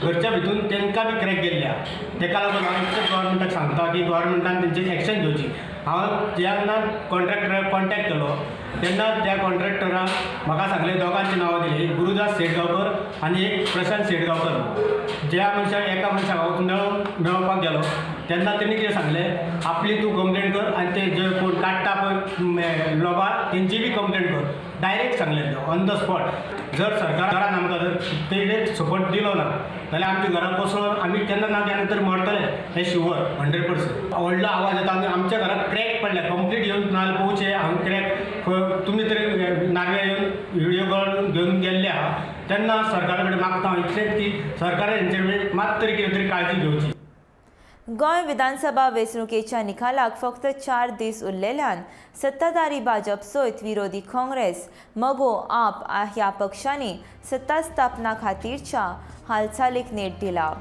S20: घरच्या भितून तेंकां बी क्रॅक गेल्ले आहा. तेका लागून हांव इतलें गव्हर्मेंटाक सांगता की गव्हर्मेंटान तेंचेर एक्शन घेवची. हांव जेन्ना कॉन्ट्रॅक्टराक कॉन्टॅक्ट केलो तेन्ना त्या कॉन्ट्रॅक्टरान म्हाका सांगलें, दोगांची नांवां दिली, एक गुरुदास शेटगांवकर आनी एक प्रशांत शेटगांवकर. ज्या मनशाक एका मनशाक हांव मेळोवपाक गेलो तेन्ना तेणी कितें सांगलें, आपली तूं कंप्लेन कर आनी ते जे कोण काडटा पळय लोबार तेंची बी कंप्लेन कर. डायरेक्ट सांगलें ऑन the spot. जर सरकारान आमकां जर तेणे सपोर्ट दिलो ना जाल्यार आमच्या घरां कोसळून आमी केन्ना ना केन्ना तरी मरतले हें शुवर 100%. व्हडलो आवाज येता आनी आमच्या घराक क्रॅक पडल्या कंप्लीट येवन नाल पोवचें हांगा क्रॅक तुमी तरी नार्व्या येवन व्हिडियो कॉल घेवन गेल्ले आहा तेन्ना सरकारा कडेन मागता हांव इतलेंच की सरकारान हेंचे कडेन मात तरी कितें तरी काळजी घेवची.
S1: गोंय विधानसभा वेंचणुकेच्या निकालाक फक्त 4 दीस उरलेल्यान सत्ताधारी भाजप सयत विरोधी काँग्रेस, मगो, आप ह्या पक्षांनी सत्ता स्थापना खातीरच्या हालचालीक नेट दिला.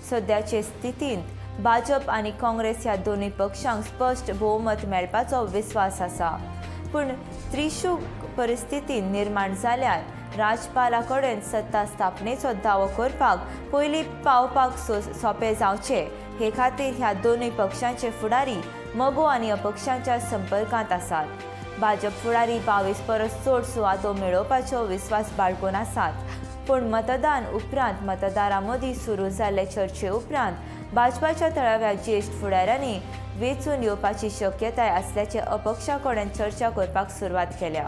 S1: सद्याचे स्थितींत भाजप आनी काँग्रेस ह्या दोनूय पक्षांक स्पश्ट भोवमत मेळपाचो विस्वास आसा. पूण त्रिशूक परिस्थिती निर्माण जाल्यार राज्यपाला कडेन सत्ता स्थापनेचो दावो करपाक पयलीं पावपाक सोंपें जावचें हे खातीर ह्या दोनूय पक्षांचे फुडारी मगो आनी अपक्षांच्या संपर्कांत आसात. भाजप फुडारी 22 परस चड सुवातो मेळोवपाचो विस्वास बाळगून आसात. पूण मतदान उपरांत मतदारां मदीं सुरू जाल्ले चर्चे उपरांत भाजपाच्या थळाव्या ज्येश्ठ फुडाऱ्यांनी वेंचून येवपाची शक्यताय आसल्याचे अपक्षा कडेन चर्चा करपाक सुरवात केल्या.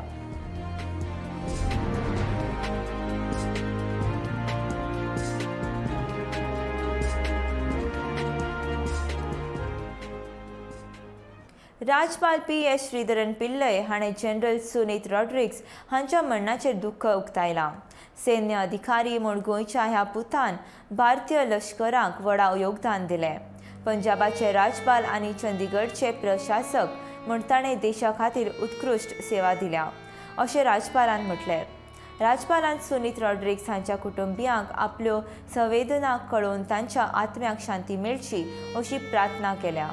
S1: राज्यपाल पी.एस. श्रीधरन पिल्लय हाणें जनरल सुनीत रॉड्रिग्स हांच्या मरणाचेर दुख्ख उक्तायलां. सैन्य अधिकारी म्हूण गोंयच्या ह्या पुतान भारतीय लश्कराक व्हडा योगदान दिलें. पंजाबाचे राज्यपाल आनी चंदीगडचे प्रशासक म्हूण ताणें देशा खातीर उत्कृश्ट सेवा दिल्या अशें राज्यपालान म्हटलें. राज्यपालान सुनीत रॉड्रिग्स हांच्या कुटुंबियांक आपल्यो संवेदना कळोवन तांच्या आत्म्याक शांती मेळची अशी प्रार्थना केल्या.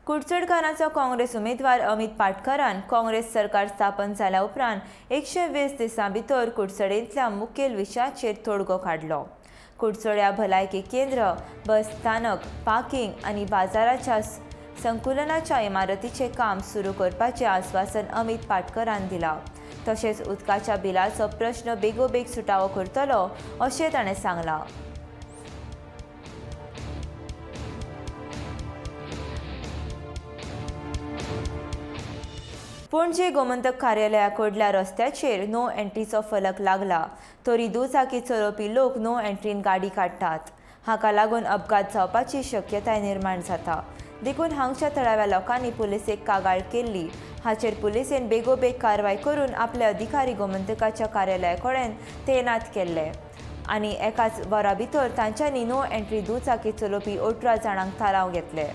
S1: कुडचडकारांचो काँग्रेस उमेदवार अमित पाटकरान काँग्रेस सरकार स्थापन जाल्या उपरांत 120 दिसां भितर कुडचडेंतल्या मुखेल विशयाचेर तोडगो काडलो. कुडचड्या भलायकी केंद्र, बस स्थानक, पार्किंग आनी बाजाराच्या संकुलनाच्या इमारतीचें काम सुरू करपाचें आस्वासन अमित पाटकरान दिलां. तशेंच उदकाच्या बिलाचो प्रश्न बेगोबेग सुटावो करतलो अशें ताणें सांगलां. पणजे गोमंतक कार्यालया कडल्या रस्त्याचेर नो एंट्रीचो फलक लागला तरी दुचाकी चलोवपी लोक नो एंट्रीन गाडी काडटात. हाका लागून अपघात जावपाची शक्यताय निर्माण जाता. देखून हांगच्या थळाव्या लोकांनी पुलिसेक कागाळ केल्ली. हाचेर पुलिसेन बेगोबेग कारवाय करून आपले अधिकारी गोमंतकाच्या कार्यालया कडेन तैनात केल्ले आनी एकाच वरा भितर तांच्यांनी नो एंट्री दुचाकी चलोवपी 18 जाणांक थाराव घेतले.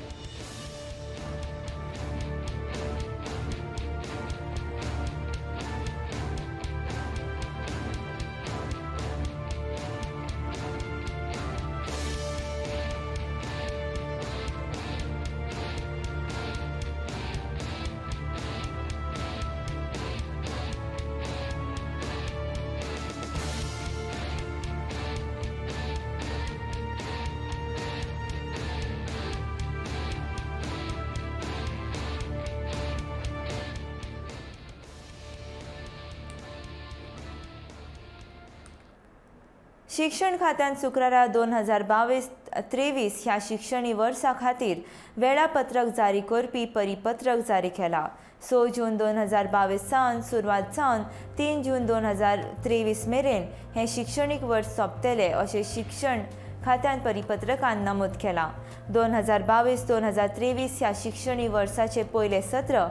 S1: शिक्षण खात्यान शुक्रारा 2022-23 ह्या शिक्षणीक वर्सा खातीर वेळापत्रक जारी करपी परिपत्रक जारी केला. 6 जून 2022 सावन सुरवात जावन 3 जून 2023 मेरेन हें शिक्षणीक वर्स सोंपतलें अशें शिक्षण खात्यान परिपत्रकान नमूद केलां. 2022-2023 ह्या शिक्षणीक वर्साचें पयलें सत्र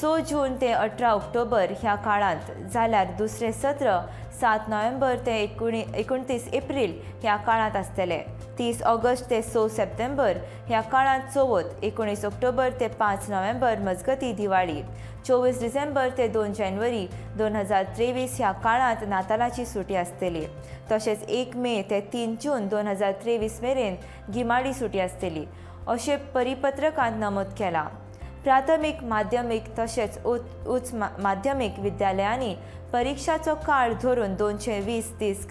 S1: 6 जून ते 18 ऑक्टोबर ह्या काळांत जाल्यार दुसरें सत्र 7 नोव्हेंबर ते 29 एप्रील ह्या काळांत आसतलें. 30 ऑगस्ट ते 6 सप्टेंबर ह्या काळांत चवथ, 19 ऑक्टोबर ते 5 नोव्हेंबर मजगती दिवाळी, 24 डिसेंबर ते 2 जानेवारी 2023 ह्या काळांत नातालाची सुटी आसतली. तशेंच 1 मे ते 3 जून 2023 मेरेन गिमाळी सुटी आसतली अशें परिपत्रकांत नमूद केलां. प्राथमीक, माध्यमीक तशेंच उच्च माध्यमीक विद्यालयांनी परिक्षाचो काळ धरून 220 दीस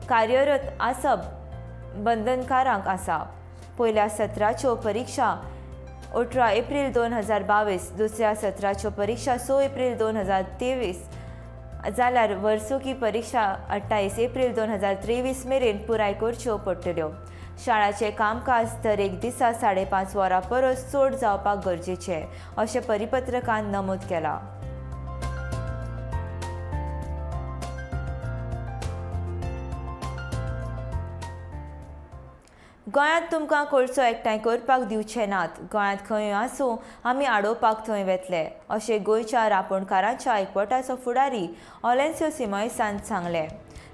S1: कार्यरत आसप बंधनकारक आसा. पयल्या सत्राच्यो परिक्षा 18 एप्रील 2022, दुसऱ्या सत्राच्यो परिक्षा 6 एप्रील 2023 जाल्यार वर्सुकी परिक्षा 28 एप्रील 2023 मेरेन पुराय करच्यो पडटल्यो. शाळाचें कामकाज दरेक दिसा 5.5 वरां परस चड जावपाक गरजेचें अशें परिपत्रकान नमूद केलां. गोंयांत तुमकां कोळसो एकठांय करपाक दिवचे नात. गोंयांत खंयूय आसूं आमी आडोवपाक थंय वेतले अशें गोंयच्या रापोणकारांच्या एकवटाचो फुडारी ऑलेन्सियो सिमोयसान सांगलें.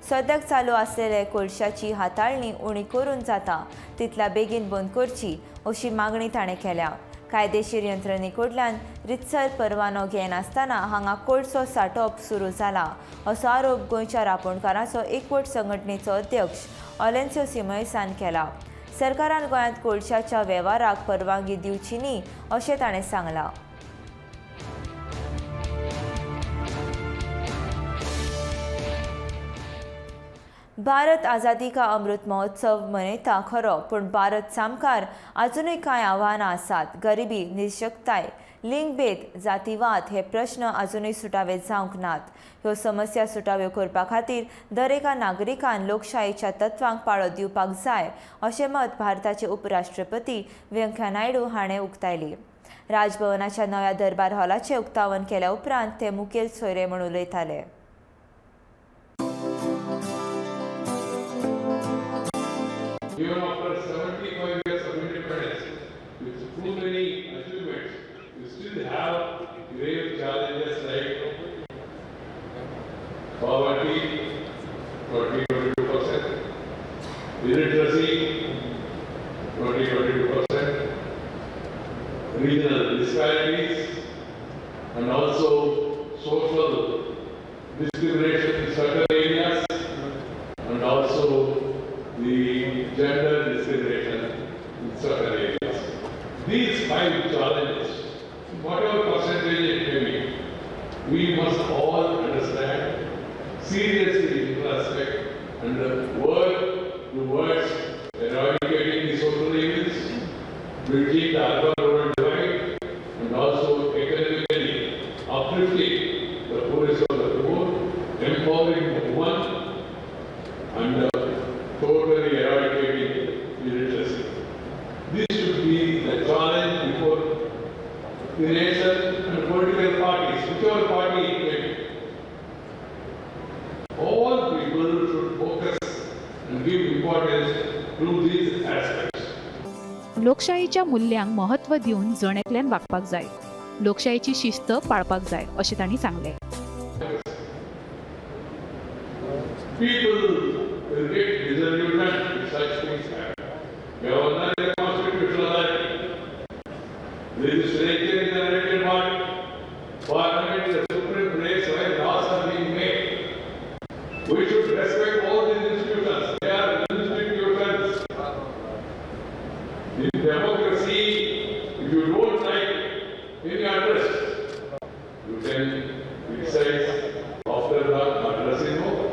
S1: सद्याक चालू आसलेले कोळशाची हाताळणी उणी करून जाता तितल्या बेगीन बंद करची अशी मागणी ताणें केल्या. कायदेशीर यंत्रणे कडल्यान रितसर परवानो घेनासतना हांगा कोळसो सांठोवप सुरू जाला असो आरोप गोंयच्या रापोणकारांचो एकवट संघटनेचो अध्यक्ष ऑलेन्सियो सिमोयसान केला. सरकारान गोंयांत कोळशाच्या वेव्हाराक परवानगी दिवची न्ही अशें ताणें सांगलां. भारत आझादी का अमृत महोत्सव मनयता खरो, पूण भारत सामकार आजुनूय कांय आव्हानां आसात. गरिबी, निशक्ताय, लिंगभेद, जातीवाद हे प्रश्न आजुनूय सुटावे जावंक नात. ह्यो समस्या सुटाव्यो करपा खातीर दरेका नागरिकान लोकशायेच्या तत्वांक पाळो दिवपाक जाय अशें मत भारताचे उपराष्ट्रपती व्यंकय्या नायडू हाणें उक्तायली. राजभवनाच्या नव्या दरबार हॉलाचें उक्तावण केल्या उपरांत ते मुखेल सोयरे म्हूण उलयताले.
S21: Even after 75 years of independence, with too many achievements, we still have grave challenges like poverty, 20-22%, illiteracy, 20-22%, regional disparities, and also social discrimination in certain areas, and also the gender discrimination in certain areas. These 5 challenges, whatever percentage it may be, we must all understand, seriously introspect and work towards eradicating the social evils, bridging the urban-rural divide, and also economically uplifting the poorest of the poor, empowering the woman, and totally eradicating illiteracy. This should be the challenge before the nation and political parties, whichever party it may be. All people should focus and give importance to these aspects.
S13: लोकशाहीच्या मूल्यांक म्हत्व दिवन जण एकल्यान वागपाक जाय, लोकशाहीची शिस्त पाळपाक जाय अशें तांणी सांगलें.
S21: People will get disillusioned if such things happen. Governor is a constitutional authority. Legislature is an elected body. Parliament is a supreme place where laws are being made. We should respect all these institutions. They are institutions. In democracy, if you don't like any address, you can criticize after the address is over.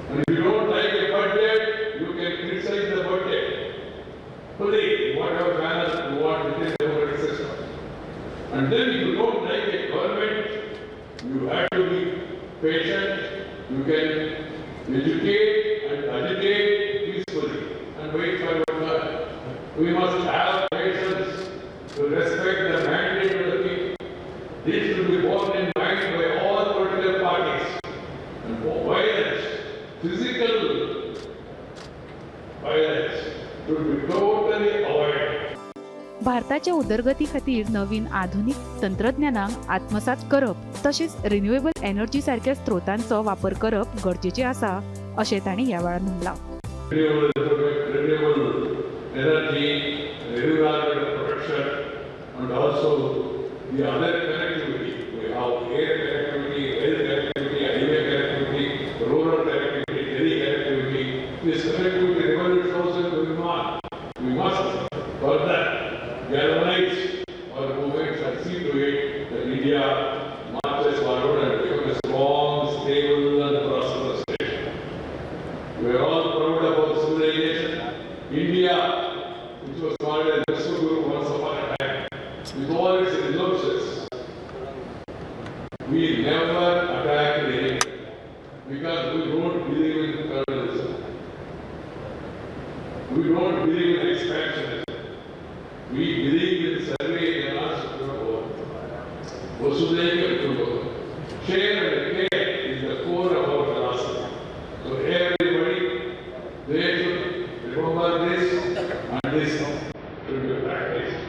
S21: And if you don't like a budget, you can criticize the budget fully, in whatever manner you want within the democratic system. And then if you don't like a government, you have to be patient, you can Educate and agitate peacefully and wait for your turn. We must have patience to respect the mandate of the people. This should be borne in mind by all political parties. And violence, physical violence, should be totally avoided.
S13: भारताच्या उदरगती खातीर नवीन आधुनीक तंत्रज्ञानाक आत्मसात करप तशेंच renewable energy सारक्या स्त्रोतांचो वापर करप गरजेचें आसा अशें तांणी ह्या वेळार म्हणलां.
S21: Renewable energy, environmental protection, and also the other connectivity. We have air connectivity, rail connectivity, highway connectivity, rural connectivity, tele connectivity. This connectivity revolution also going on. We must further galvanize our movements and see to it that India marches forward and become a strong, stable, and prosperous nation. We are all proud of our civilization. India, which was called as Vishwaguru once upon a time, with all its resources, we never attacked anyone because we don't believe in terrorism. We don't believe in expansionism. We believe in Sarve Jana Sukhino Bhavantu. Vasudhaiva Kutumbakam. Share and care is the core of our philosophy. So everybody, they should remember this, and this should be practiced.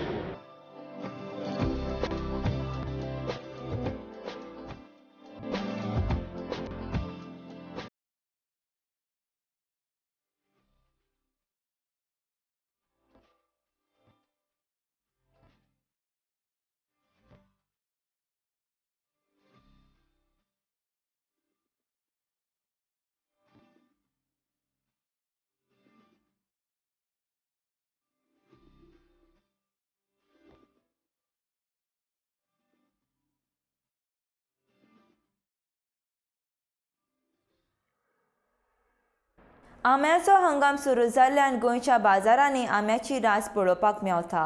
S1: आंब्याचो हंगाम सुरू जाल्ल्यान गोंयच्या बाजारांनी आंब्याची रास पळोवपाक मेवता.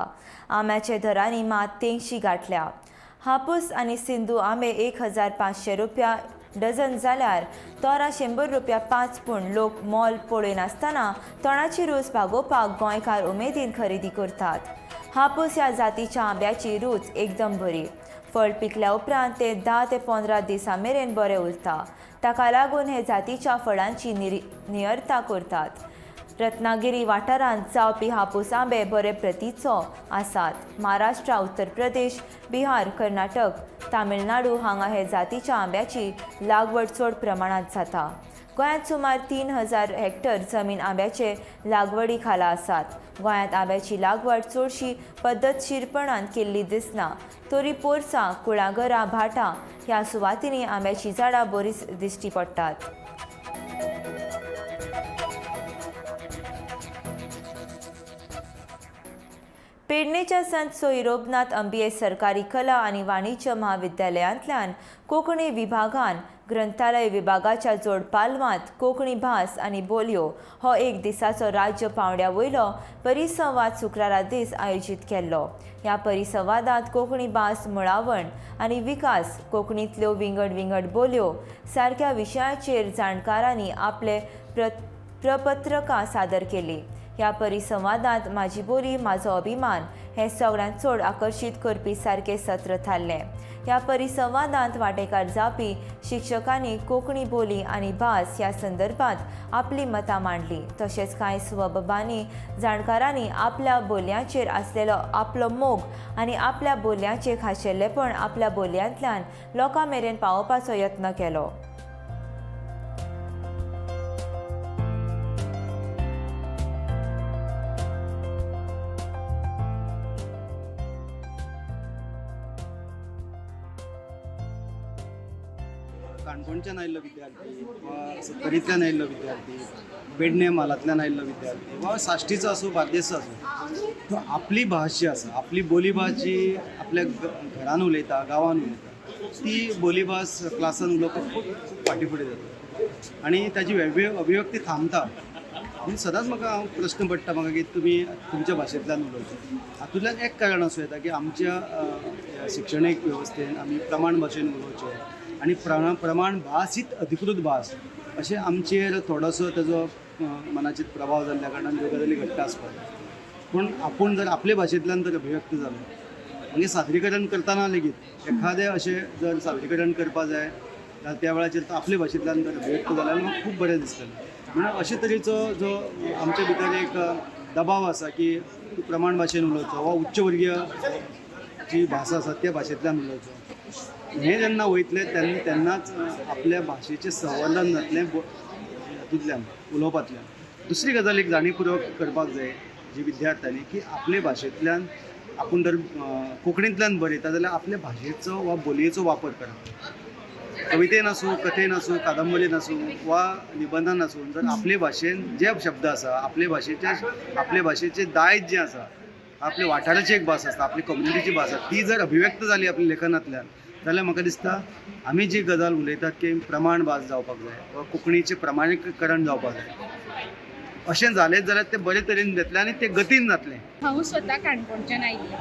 S1: आंब्याचे दरांनी मात तेंगशी गांठल्या. हापूस आनी सिंधू आंबे 1500 रुपया डझन जाल्यार तोरां 100 रुपया 5. पूण लोक मोल पळयनासतना तोंडाची रूच भागोवपाक गोंयकार उमेदीन खरेदी करतात. हापूस ह्या जातीच्या आंब्याची रूच एकदम बरी. फळ पिकल्या उपरांत ते 10 ते 15 दिसां मेरेन बरें उरता. ताका लागून हे जातीच्या फळांची नियरता करतात. रत्नागिरी वाठारांत जावपी हापूस आंबे बरे प्रतीचो आसात. महाराष्ट्र, उत्तर प्रदेश, बिहार, कर्नाटक, तामिळनाडू हांगा हे जातीच्या आंब्याची लागवड चड प्रमाणांत जाता. गोंयांत सुमार 3000 हेक्टर जमीन आंब्याचे लागवडी खाला आसात. गोंयांत आंब्याची लागवड चडशी पद्दतशीरपणान केल्ली दिसना, तरी पोरसां, कुळागरां, भाटां ह्या सुवातींनी आंब्याचीं झाडां बरीच दिश्टी पडटात. पेडणेच्या संत सोहिरोबनाथ अंबिये सरकारी कला आनी वाणिज्य महाविद्यालयांतल्यान कोंकणी विभागान ग्रंथालय विभागाच्या जोड पालवांत कोंकणी भास आनी बोलयो हो एक दिसाचो राज्य पांवड्या वयलो परिसंवाद शुक्रारा दीस आयोजीत केल्लो. ह्या परिसंवादांत कोंकणी भास मुळावण आनी विकास, कोंकणींतल्यो विंगड विंगड बोलयो सारक्या विशयाचेर जाणकारांनी आपले प्रपत्रकां सादर केली. ह्या परिसंवादांत म्हाजी बोली म्हाजो अभिमान हें सगळ्यांत चड आकर्शीत करपी सारकें सत्र थारलें. ह्या परिसंवादांत वांटेकार जावपी शिक्षकांनी कोंकणी बोली आनी भास ह्या संदर्भात आपली मतां मांडली. तशेंच कांय स्वबाबांनी जाणकारांनी आपल्या बोलयांचेर आसलेलो आपलो मोग आनी आपल्या बोलयांचें खाशेलेपण आपल्या बोलयांतल्यान लोकां मेरेन पावोवपाचो यत्न केलो.
S2: काणकोणच्यान आयिल्लो विद्यार्थी वा सत्तरींतल्यान आयिल्लो विद्यार्थी, पेडणे म्हालांतल्यान आयिल्लो विद्यार्थी वा साश्टीचो आसूं, बार्देसचो आसूं, तो आपली भास जी आसा, आपली बोली भास जी आपल्या घरान उलयता, गांवान उलयता, ती बोली भास क्लासान उलोवपाक खूब फाटीं फुडें जाता आनी ताजी अभिव्यक्ती थांबता. पूण सदांच म्हाका हांव प्रस्न पडटा म्हाका की तुमी तुमच्या भाशेंतल्यान उलोवचें. हातूंतल्यान एक कारण आसूं येता की आमच्या शिक्षणीक वेवस्थेन आमी प्रमाण भाशेन उलोवचें आनी प्रमाण भास हीच अधिकृत भास अशें आमचेर थोडोसो तेजो मनाचेर प्रभाव जाल्ल्या कारणान ह्यो गजाली घडटा आसपाक जाय. पूण आपूण जर आपले भाशेंतल्यान जर अभिव्यक्त जालो मागीर सादरीकरण करतना लेगीत एखादें अशें जर सादरीकरण करपा जाय जाल्यार त्या वेळाचेर तो आपले भाशेंतल्यान जर अभिव्यक्त जालो जाल्यार म्हाका खूब बरें दिसतलें. म्हणून अशे तरेचो जो आमचे भितर एक दबाव आसा की तूं प्रमाण भाशेन उलोवचो वा उच्चवर्गीय जी भास आसा त्या भाशेंतल्यान उलोवचो, हें जेन्ना वयतलें तेन्ना तेन्नाच आपल्या भाशेचें संवर्धन जातलें हातूंतल्यान उलोवपांतल्यान. दुसरी गजाल एक जाणीवपुर्वक करपाक जाय जी विद्यार्थ्यांनी की आपले भाशेंतल्यान आपूण जर कोंकणींतल्यान बरयता जाल्यार आपले भाशेचो वा बोलयेचो वापर करप. कवितेन आसूं, कथेन आसूं, कादंबरीन आसूं वा निबंधान आसूं, जर आपले भाशेन जे शब्द आसा आपले भाशेचें दायज जें आसा, आपल्या वाठाराची एक भास आसता, आपली कम्युनिटीची भास आसता, ती जर अभिव्यक्त जाली आपल्या लेखनांतल्यान जाल्यार म्हाका दिसता आमी जी गजाल उलयतात की प्रमाण भास जावपाक जाय वा कोंकणीचें प्रमाणीकरण जावपाक जाय, अशें जालें जाल्यार तें बरे तरेन जातलें आनी तें गतीन जातलें.
S3: हांव स्वता काणकोणच्यान आयिल्लें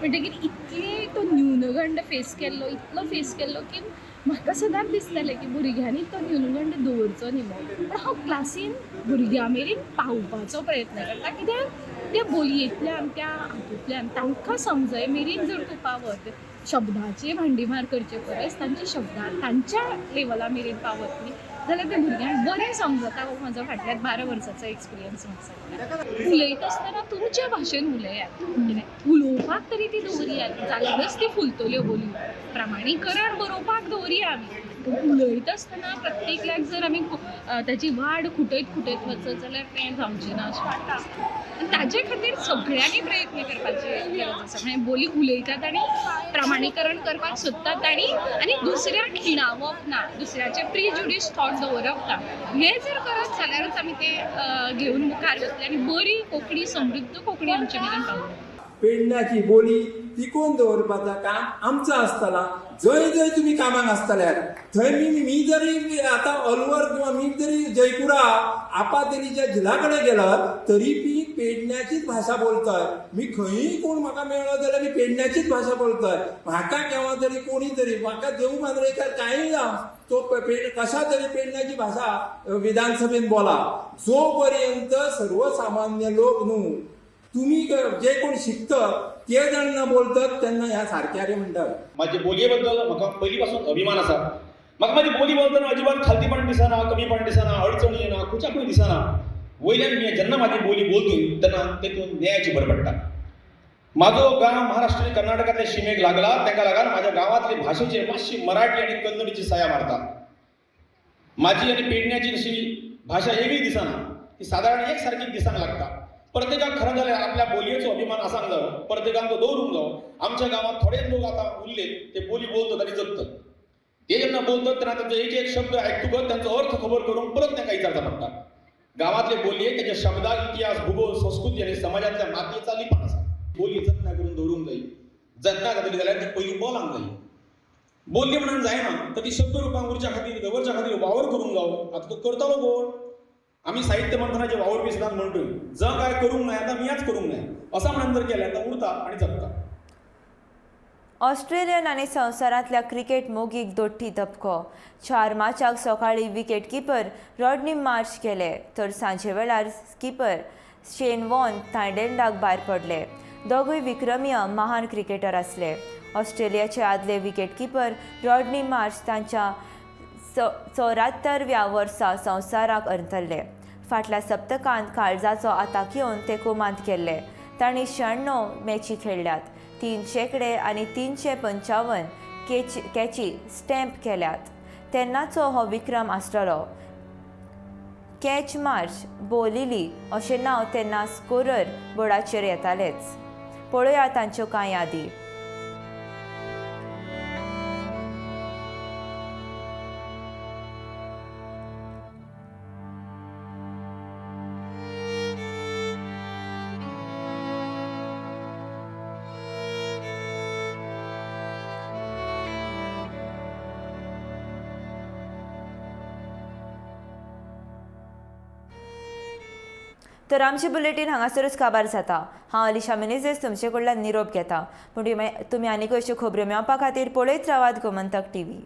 S3: म्हणटकीर इतली तो न्यूनगंड फेस केल्लो, इतलो फेस केल्लो की म्हाका सदांच दिसतालें की भुरग्यांनी तो न्यूनगंड दवरचो न्ही म्हूण. पूण हांव क्लासीन भुरग्यां मेरेन पावपाचो प्रयत्न करता, कित्याक त्या बोलयेंतल्यान त्या हातूंतल्यान तांकां समजय मेरेन जर तूं पावत, शब्दाची भांडीमार करचे परस तांच्या शब्दां तांच्या लेवला मेरेन पावत न्ही जाल्यार त्या भुरग्यांक बरें समजता. हो म्हजो फाटल्या 12 वर्सांचो एक्सपिरियन्स म्हाका सांगता. उलयता आसतना तुमच्या भाशेन उलयात, कितें उलोवपाक तरी ती दवरयात, जाल्यारच ती फुलतल्यो बोलयो. प्रमाणीकरण बरोवपाक दवरया आमी, पूण उलयता आसतना प्रत्येकल्याक जर आमी ताची वाड खुटयत खुटयत वचत जाल्यार तें जावचें ना अशें म्हाका दिसता. आनी ताजे खातीर सगळ्यांनी प्रयत्न करपाची गरज आसा. म्हणजे बोली उलयतात आनी प्रमाणीकरण करपाक सोदतात आनी आनी दुसऱ्याक हिणावप ना, दुसऱ्याचे प्रिजुडीस थॉट दवरप ना, हें जर करत जाल्यारूच आमी तें घेवन मुखार वतले आनी बरी कोंकणी, समृद्ध कोंकणी आमचे मेरेन पावतली.
S22: पेडण्याची बोली टिकोवन दवरपाचा काम आमचो आसतला. जंय जंय तुमी कामाक आसतल्यार थंय मी जरी आतां अलवर किंवा मी जरी जयपुरा आपातेलीच्या झिला कडेन गेलो तरी बी पेडण्याचीच भाशा बोलतय. मी खंयी कोण म्हाका मेळ्ळो जाल्यार मी पेडण्याचीच भाशा बोलतय. म्हाका केव्हा तरी कोणी तरी म्हाका देव मांद्रेकार कांय जावं तो कशा तरी पेडण्याची भाशा विधानसभेन बोला. जो पर्यंत सर्वसामान्य लोक न्हू तुम्ही जे कोण शिकतात ते जेन्ना बोलतात तेन्ना ह्या सारक्या रे म्हणटात.
S23: म्हाजे बोलये बद्दल म्हाका पयलीं पासून अभिमान आसा. म्हाका म्हाजी बोली बोलतना अजिबात खालतीपण दिसना, कमीपण दिसना, अडचण येना, खुच्याकूय दिसना. वयल्यान मी जेन्ना म्हाजी बोली बोलतूय तेन्ना तेतून न्यायाची भर पडटा. म्हाजो गांव महाराष्ट्र आनी कर्नाटकांतल्या शिमेक लागला, ताका लागून म्हाज्या गांवांतले भाशेचेर मातशी मराठी आनी कन्नडीची सया मारता. म्हाजी आनी पेडण्याची अशी भाशा वेगळी दिसना, ती सादारण एक सारकी दिसांक लागता. प्रत्येकाक खरें जाल्यार आपल्या बोलयेचो अभिमान आसांक जायो, प्रत्येकान तो दवरूंक जायो. आमच्या गांवांत थोडे लोक आतां उरले ते बोली बोलतात आनी जगतात. ते जेन्ना बोलतात तेन्ना तांचो एक एक शब्द आयकतकच तांचो अर्थ खबर करूंक परत तांकां विचारता पडटा. गांवांतले बोलयेक ताच्या शब्दाक इतिहास, भुगोल, संस्कृती आनी समाजांतल्या मातयेचा लिपान आसा. बोली जतनाय करून दवरूंक जाय. जतनाय जातली जाल्यार ती पयलीं बोलांक जाय. बोल्ली म्हणून जायना तर ती शब्द रुपान उरच्या खातीर, दवरच्या खातीर वावर करूंक जावो. आतां तो करतलो कोण? आमी साहित्य मंथनाचे वावुरपी सदांच म्हणटूय, ज काय करूंक नाय आतां मियाच करूंक नाय असा म्हणून जर केल्यार आतां उरता आनी जगता.
S1: ऑस्ट्रेलियन आनी संवसारांतल्या क्रिकेट मोगीक दोट्टी धपको. 4 मार्चाक सकाळीं विकेट किपर रॉडनी मार्श गेले तर सांजे वेळार स्किपर शेन वॉन थायलंडाक भायर पडले. दोगूय विक्रमीय महान क्रिकेटर आसले. ऑस्ट्रेलियाचे आदले विकेट किपर रॉडनी मार्श तांच्या 74व्या वर्सा संवसाराक अंतरले. फाटल्या सप्तकांत काळजाचो आताक येवन ते कोमांत गेल्ले. तांणी 96 मॅची खेळ्ळ्यात, 3 शेंकडे आनी 355 कॅची स्टॅम्प केल्यात. तेन्नाचो हो विक्रम आसतलो. कॅच मार्श बोलिली अशें नांव तेन्ना स्कोरर बोर्डाचेर येतालेंच. पळोवया तांच्यो कांय यादी. तर आमची बुलेटीन हांगासरूच काबार जाता. हांव अलिशा मिनेझेस तुमचे कडल्यान निरोप घेता. पूण तुमी आनीकय अश्यो खबऱ्यो मेळपा खातीर पळयत रावात गोमंतक टीव्ही.